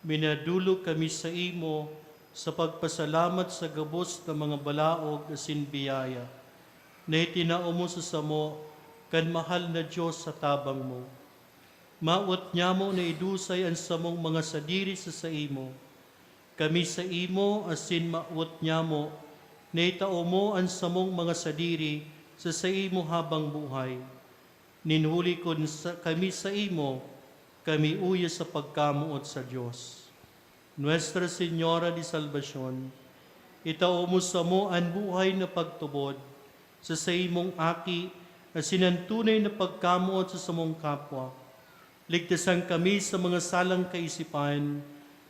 minadolog kami saimo sa pagpasalamat sa gabos na mga balaog asin biyaya na itinao mo sa samo kan mahal na Dios sa tabang mo. Mawot nyamo na idusay an samong mga sadiri sa saimo. Kami saimo asin mawot nyamo na itao mo an samong mga sadiri sa saimo habang buhay. Nin huli kun sa, kami saimo, kami uya sa pagkamoot sa Dios. Nuestra Señora de Salvacion, itao mo samo an buhay na pagtubod sa saimong Aki asin an tunay na pagkamoot sa samong kapwa. Ligtasan kami sa mga salang kaisipan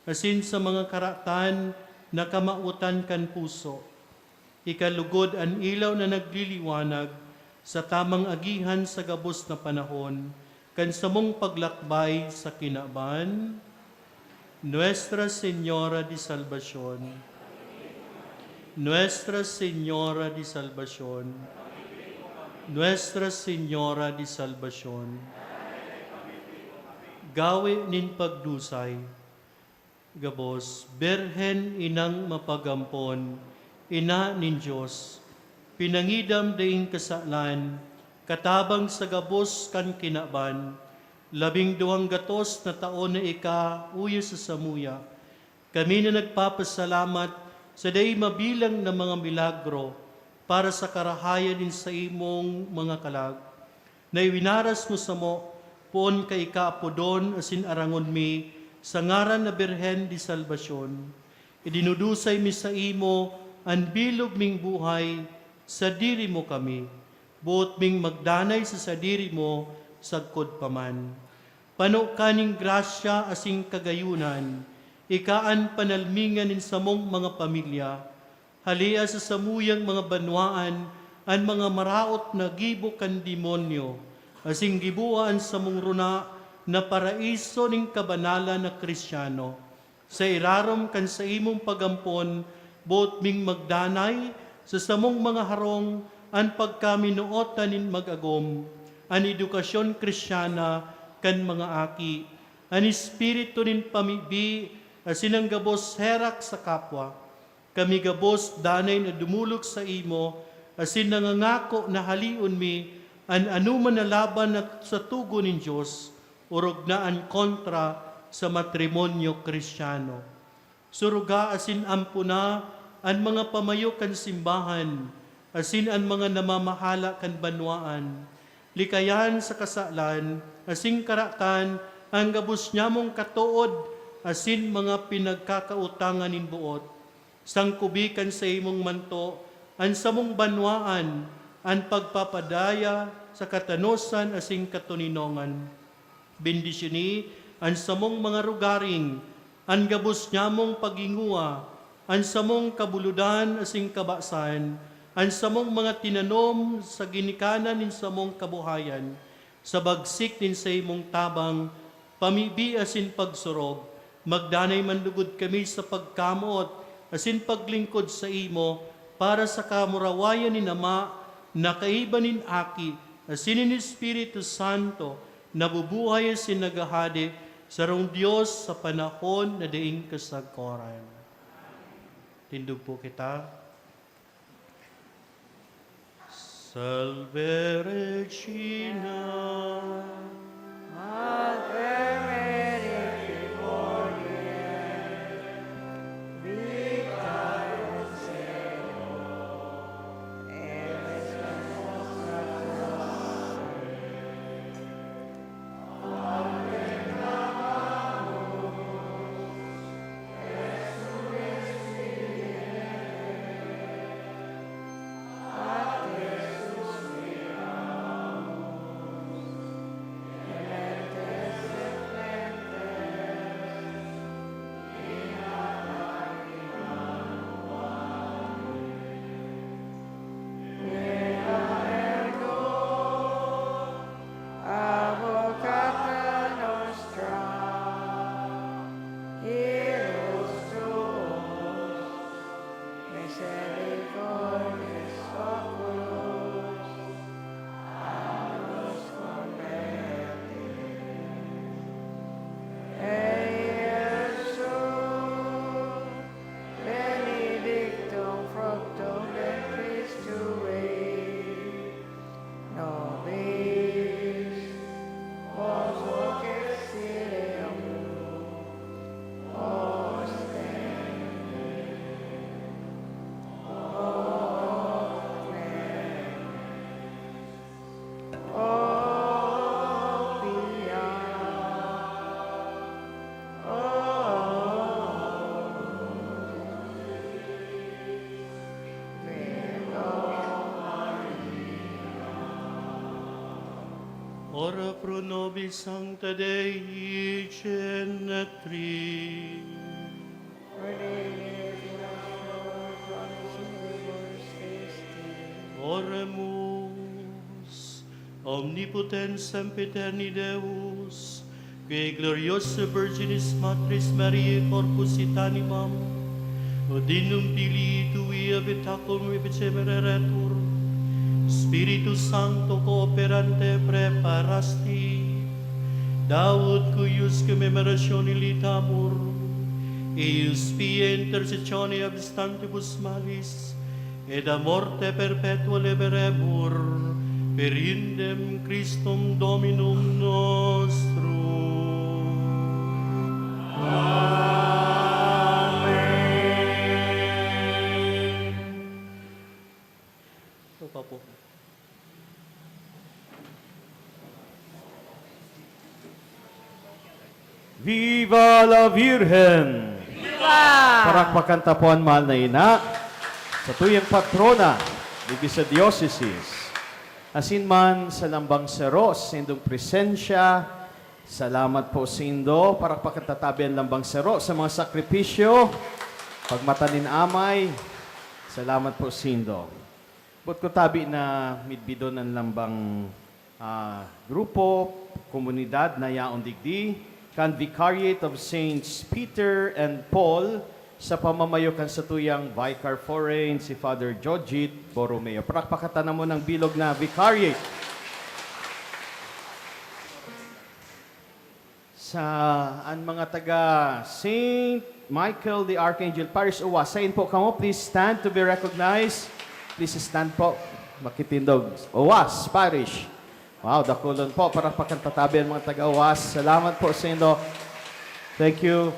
asin sa mga karatan na kamawotan kan puso. Ikalugod an ilaw na nagliliwanag sa tamang agihan sa gabos na panahon kan samong paglakbay sa kinaban. Nuestra Señora de Salvacion. Nuestra Señora de Salvacion. Nuestra Señora de Salvacion. Gawe nin pagdusay. Gabos, Birhen inang mapagampon, ina nin Dios, pinangidam daing kasalan, katabang sa gabos kan kinaban, labing duwang gatos na taon na ika uya sa samuya. Kami na nagpapasalamat sa dai mabilang na mga milagro para sa karahayan nin saimong mga kalag, na iwinaras mo samo poon kaikaapodon asin arangon mi sa ngaran na Birhen de Salvacion. Idinudusay mi saimo an bilog ming buhay, sadiri mo kami. Boot ming magdanay sa sadiri mo sagkod pa man. Pano ka nin grasya asin kagayonan, ika an panalmingan nin samong mga pamilya. Halia sa samuyang mga banwaan an mga maraot na gibo kan demonyo, asin giboha an samong rona na paraiso nin kabanalan na Cristiano. Sa irarom kan saimong pag-ampon, boot ming magdanay sa samong mga harong an pagkaminootan nin mag-agom, an edukasyon Cristiana kan mga aki, an espiritu nin pamibi asin an gabos herak sa kapwa. Kami gabos danay na dumolok saimo, asin nangangako na haleon mi an anoman na laban na sa togon nin Dios, orog na an kontra sa matrimonyo Cristiano. Suruga asin ampona an mga pamayo kan simbahan, asin an mga namamahala kan banwaan. Likayan sa kasalan asin karatan an gabos nyamong katood asin mga pinagkakaotangan nin boot. Sangkobi kan saimong manto an samong banwaan, an pagpapadaya sa katanosan asin katoninongan. Bendisyoni an samong mga rogaring, an gabos nyamong paghingowa, an samong kabulodan asin kabasan, an samong mga tinanom sa ginikanan nin samong kabuhayan, sa bagsik nin saimong tabang, pamibi asin pagsurog, magdanay man lugod kami sa pagkamoot asin paglingkod saimo para sa kamurawayan nin Ama, na kaiba nin Aki, asin nin Espiritu Santo, nabubuhay asin naghahade, sarong Dios sa panahon na daing kasagkoran. Tindog po kita. Salve Regina. Mater Misericordiae. Ora pro nobis, Sancta Dei, Genetrix. Oremus. Omnipotens Sempiterni Deus, qui gloriosae Virginis Matris Mariae corpus et animam, ut dignum filii tui habitaculum efficemur eretur, Spiritus Sancto cooperante praeparasti, da ut cuius commemorationem ilitamur, eius pia intercessione ab stantibus malis, et a morte perpetua liberemur per eundem Christum Dominum nostrum. Amen. Ito pa po. Viva la Virgen! Viva! Parakpakan ta po an mahal na ina, satuyang patrona digdi sa diocese. Asin man sa lambang saro, sa saindong presensya, salamat po saindo. Parakpakan ta tabi an lambang saro sa mga sakripisyo, pagmata nin amay. Salamat po saindo. Boot ko tabi na midbidon an lambang, ah, grupo, komunidad na yaon digdi, kan Vicariate of Saints Peter and Paul, sa pamamayo kan satuyang Vicar Foreign, si Father Jojit Borromeo. Palakpakan ta namon an bilog na Vicariate. Sa an mga taga Saint Michael the Archangel Parish, Oas, sain po kamo? Please stand to be recognized. Please stand po. Makitindog. Oas Parish. Wow, dakulon po. Palakpakan ta tabi an mga taga Oas. Salamat po saindo. Thank you,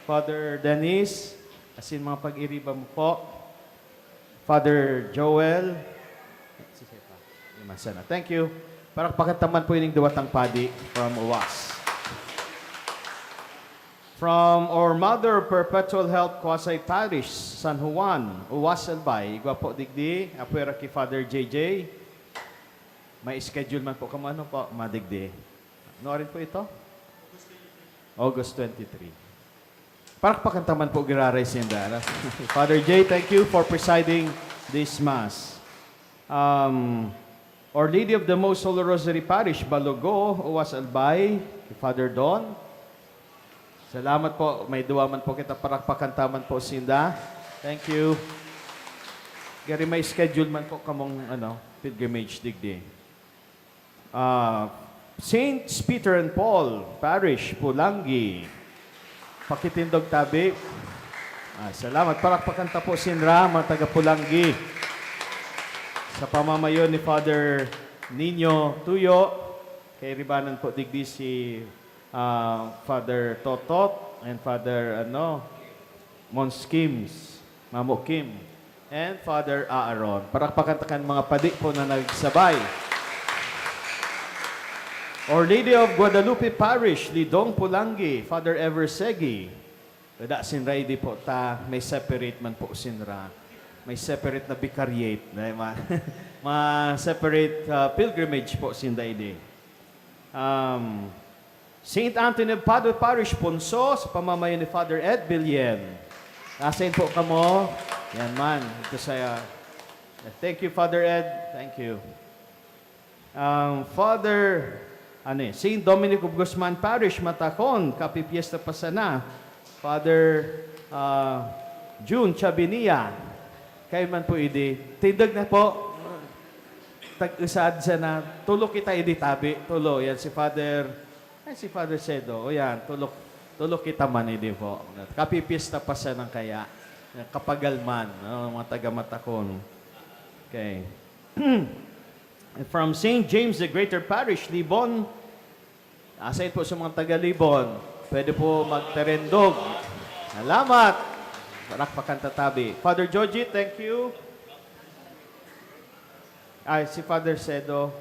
Father Dennis. Asin mga pag-iriba mo po. Father Joel. Thank you. Palakpakan ta man po ining duwatang padi from Oas. From our Mother of Perpetual Help Quasi Parish, San Juan, Oas, Albay. Igwa po digdi, apwera ki Father J J. May schedule man po kamo, ano po, madigdi. Ano rin po ito? August twenty-three. Palakpakan ta man po giraray sinda, ano? Father J, thank you for presiding this Mass. Um, Our Lady of the Most Holy Rosary Parish, Balogo, Oas, Albay, ki Father Don. Salamat po. May duwa man po kita, palakpakan ta man po sinda. Thank you. Gari may schedule man po kamong, ano, pilgrimage digdi. Ah, Saints Peter and Paul Parish, Pulangi. Pakitindog tabi. Ah, salamat. Palakpakan ta po sinra, mga taga Pulangi. Sa pamamayo ni Father Nino Tuyo, kairibanan po digdi si, ah, Father Totot and Father, ano, Mons Kims, Mamo Kim, and Father Aaron. Palakpakan ta kan mga padi po na nagsabay. Our Lady of Guadalupe Parish, Lidong, Pulangi, Father Ever Segi. Kada sinra idi po ta, may separate man po sinra. May separate na vicariate, na ma-, ma-separate, ah, pilgrimage po sinda idi. Um, Saint Anthony of Padua Parish, Ponso, sa pamamayo ni Father Ed Billen. Asin po kamo? Yan man. Ito sa, thank you, Father Ed. Thank you. Ang Father, ano eh, Saint Dominic of Guzman Parish, Matacon, kapipiesta pa sana. Father, ah, June Chabinia. Kayo man po idi. Tindog na po. Tag-usad sana. Tulo kita idi tabi. Tulo. Yan si Father, ay, si Father Sedo. O yan, tulo, tulo kita man idi po. Kapipiesta pa sana kaya. Kapagal man, no? Mga taga Matacon. Okay. From Saint James the Greater Parish, Libon. Aside po sa mga taga Libon, pwede po magterendog. Salamat. Palakpakan ta tabi. Father Georgie, thank you. Ay, si Father Sedo,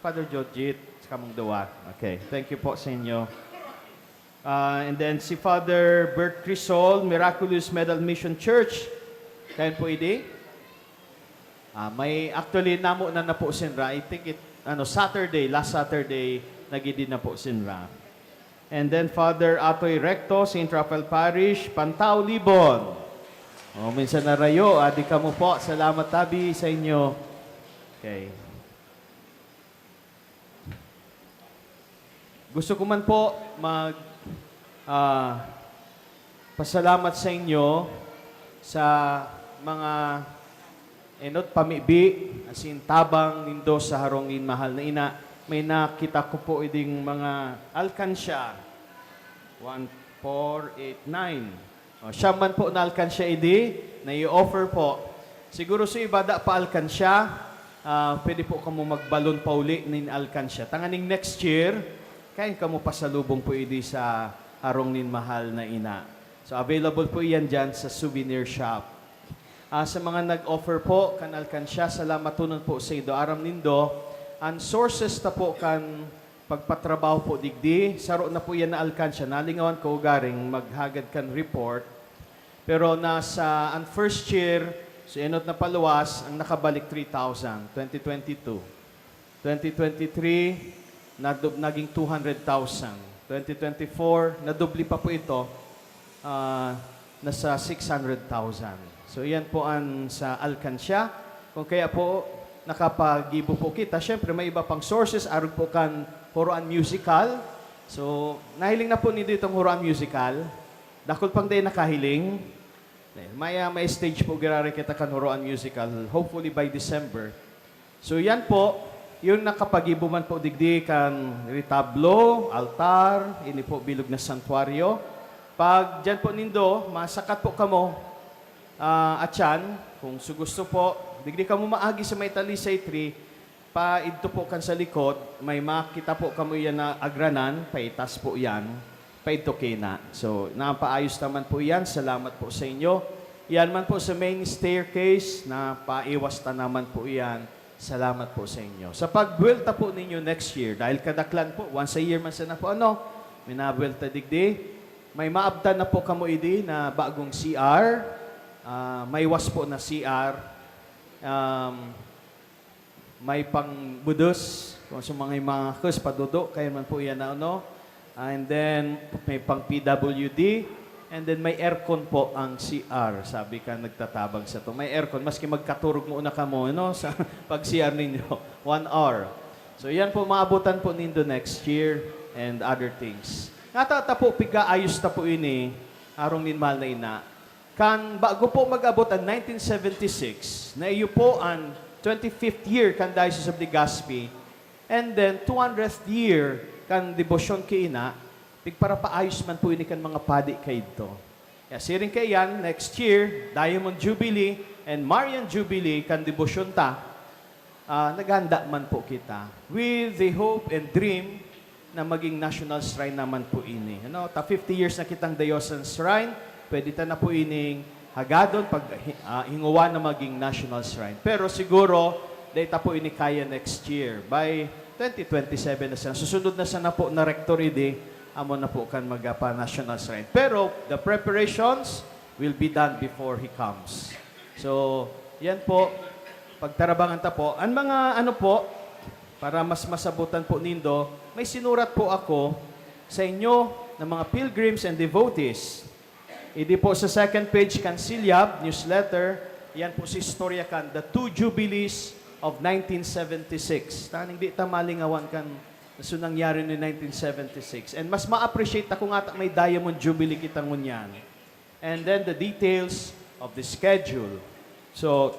Father Georgie, sa kamong duwa. Okay, thank you po sa inyo. Ah, and then si Father Bert Crisol, Miraculous Medal Mission Church. Kayo po, idi? Ah, may, actually, namo na na po sinra. I think it, ano, Saturday, last Saturday, nagidi na po sinra. And then Father Atoy Recto, Saint Raphael Parish, Pantao, Libon. O, minsan narayo, adi kamo po. Salamat tabi sa inyo. Okay. Gusto ko man po mag, ah, pasalamat sa inyo sa mga enot pamibi, asin tabang nindo sa harong nin mahal na ina. May nakita ko po iding mga alkansya. One, four, eight, nine. O, siya man po na alkansya idi, na i-offer po. Siguro sa iba, da pa alkansya, ah, pwede po kamo magbalon pauli nin alkansya. Tanganing next year, kaya kamo pasalubong po idi sa harong nin mahal na ina. So, available po iyan dyan sa souvenir shop. Ah, sa mga nag-offer po kan alkansya, salamat tonon po sa indo. Aram nindo, an sources ta po kan pagpatrabaho po digdi, saro na po iyan na alkansya. Nalingawan ko garing maghagad kan report. Pero nasa, an first year, so enot na paluwas, ang nakabalik three thousand, twenty twenty-two. Twenty twenty-three, nadub-, naging two hundred thousand. Twenty twenty-four, nadubli pa po ito, ah, nasa six hundred thousand. So, iyan po an sa alkansya. Kung kaya po, nakapagibo po kita. Siyempre, may iba pang sources, arog po kan Huroan Musical. So, nahiling na po nindo itong Huroan Musical? Dakul pang dai nakahiling. May, ah, may stage po, girare kita kan Huroan Musical, hopefully by December. So, yan po, yung nakapagibo man po digdi kan retablo, altar, ini po bilog na santuaryo. Pag diyan po nindo, masakat po kamo, ah, atyan, kung su gusto po, digdi kamo maagi sa may Talisay Tree, paidto po kan sa likod, may makita po kamo yan na agranan, paitas po yan, paidto kina. So, napaayos naman po yan, salamat po sa inyo. Yan man po sa main staircase, napaiwas ta naman po yan. Salamat po sa inyo. Sa pagbuwelta po ninyo next year, dahil kadaklan po, once a year man sana po, ano, may nabuwelta digdi, may maabtan na po kamo idi na bagong C R, ah, may was po na C R, um, may pangbudos, kung sa mga, mga kus, padudo, kaya man po yan na, ano, And then, may pang P W D. And then, may aircon po ang C R. Sabi ka, nagtatabang sa to. May aircon. Maski magkaturog muna kamo, no? Sa pag-C R ninyo. One hour. So, yan po, maabutan po nindo next year and other things. Natata po, pigaayos ta po ini, arong nin mahal na ina. Kan bago po mag-abot an nineteen seventy-six, na iyo po an twenty-fifth year kan Diocese of Legazpi, and then two hundredth year kan debosyon ki Ina, pigparapaayos man po ini kan mga padi kaidto. Kaya siring kaiyan, next year, Diamond Jubilee and Marian Jubilee kan debosyon ta. Ah, naghanda man po kita with the hope and dream na maging national shrine naman po ini. Ano, ta fifty years na kitang diocesan shrine, pwede ta na po ining hagadon, pag, ah, hinguwa na maging national shrine. Pero siguro, dai ta po ini kaya next year. By twenty twenty-seven na sana. Susunod na sana po na rector idi, amo na po kan magapa national shrine. Pero the preparations will be done before he comes. So, yan po. Pagtarabangan ta po. Ang mga ano po, para mas masabutan po nindo, may sinurat po ako sa inyo ng mga pilgrims and devotees. Idi po sa second page kan Silyab newsletter, yan po si istorya kan The Two Jubilees of nineteen seventy-six. Taning di ta malingawan kan so nangyari ni nineteen seventy-six. And mas ma-appreciate ako nga ta may Diamond Jubilee kita ngunyan. And then the details of the schedule. So,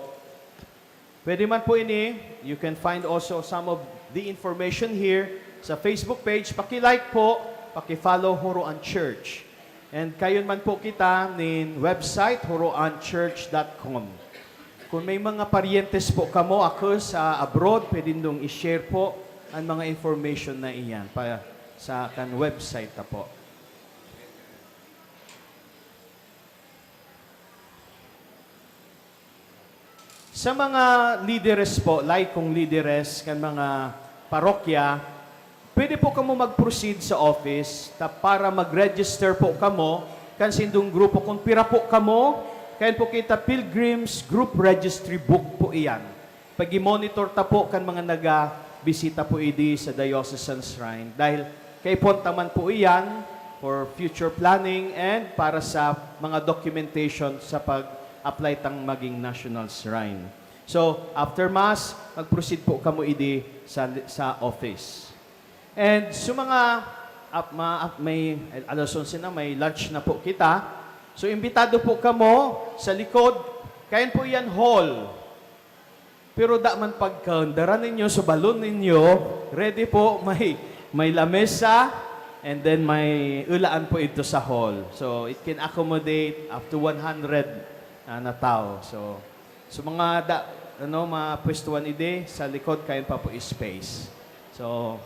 pwede man po ini, you can find also some of the information here sa Facebook page. Paki-like po, paki-follow Huroan Church. And kayon man po kita nin website, huroanchurch dot com. Kung may mga paryentes po kamo ako sa abroad, pwede nindong i-share po ang mga information na iyan pa sa kan website ta po. Sa mga lideres po, laikong lideres kan mga parokya, pwede po kamo mag-proceed sa office ta para mag-register po kamo kan sindong grupo. Kung pira po kamo, kayan po kita Pilgrims Group Registry Book po iyan. Pag-monitor ta po kan mga naga, Bisita po idi sa Diocesan Shrine dahil kaipon ta man po iyan for future planning and para sa mga documentation sa pag-apply tang maging National Shrine. So, after Mass, mag-proceed po kamo idi sa, sa office. And sa mga, ap-, ma-, ap-, may, alas onse na, may lunch na po kita. So, imbitado po kamo sa likod. Kayan po yan, hall. Pero da man pagkaon, dara ninyo sa balon ninyo, ready po, may, may lamesa, and then may ulaan po ito sa hall. So, it can accommodate up to one hundred, ah, na tao. So, so mga da-, ano, mga pwestuhan idi, sa likod, kayan pa po space. So,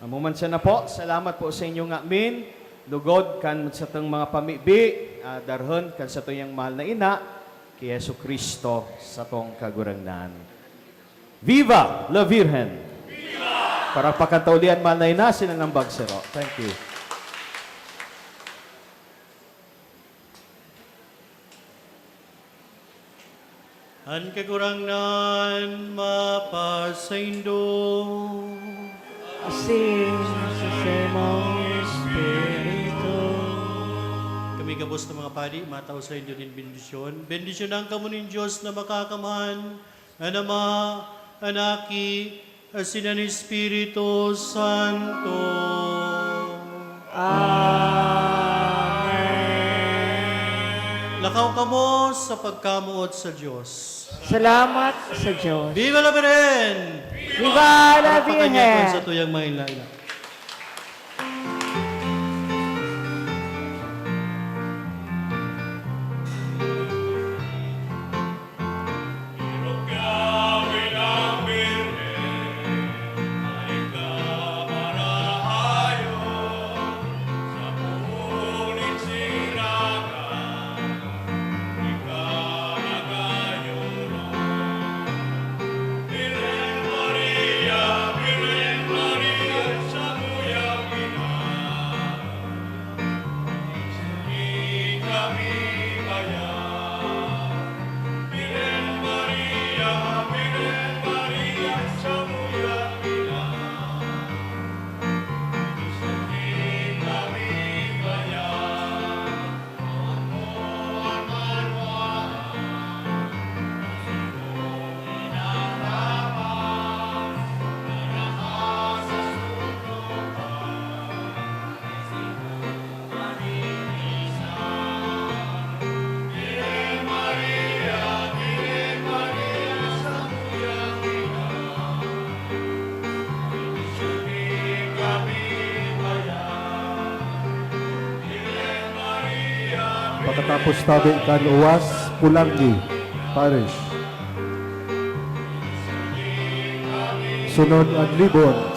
Amo man siya na po, salamat po sa inyong amin. Lugod kan satong mga pamibi, ah, darhon kan satuyang mahal na ina, ki Jesu-Cristo, satong Kagurangnan. Viva la Virgen! Viva! Para pakantaulian, mahal na ina, sila nang bagsero. Thank you. An Kagurangnan mapasaindo. Asin sa saimong espiritu. Kami gabos na mga padi, matao saindo nin bendisyon. Bendisyonan kamo nin Dios na Makakamhan, an Ama, an Aki, asin an Espiritu Santo. Amen. Lakaw kamo sa pagkamoot sa Dios. Salamat sa Dios. Viva la Virgen! Viva la Virgen! Palakpakan niya po sa tuyang maila-ila. Pakatapos tabi kan Uwas, Pulangi Parish. Sunod an Libon.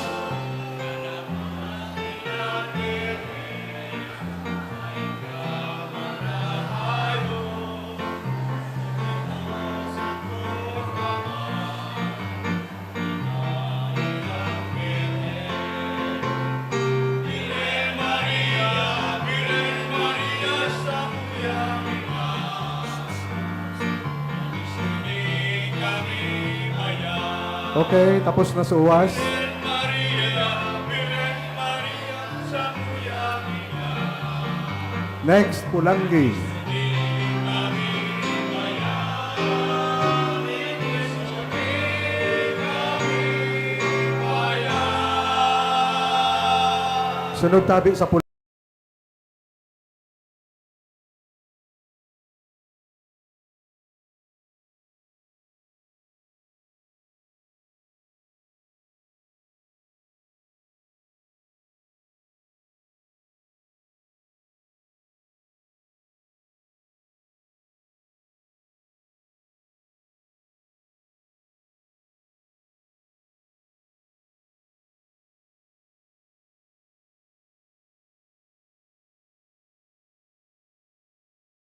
Okay, tapos na sa Uwas. Next, Pulangi. Sunod tabi sa Pulangi.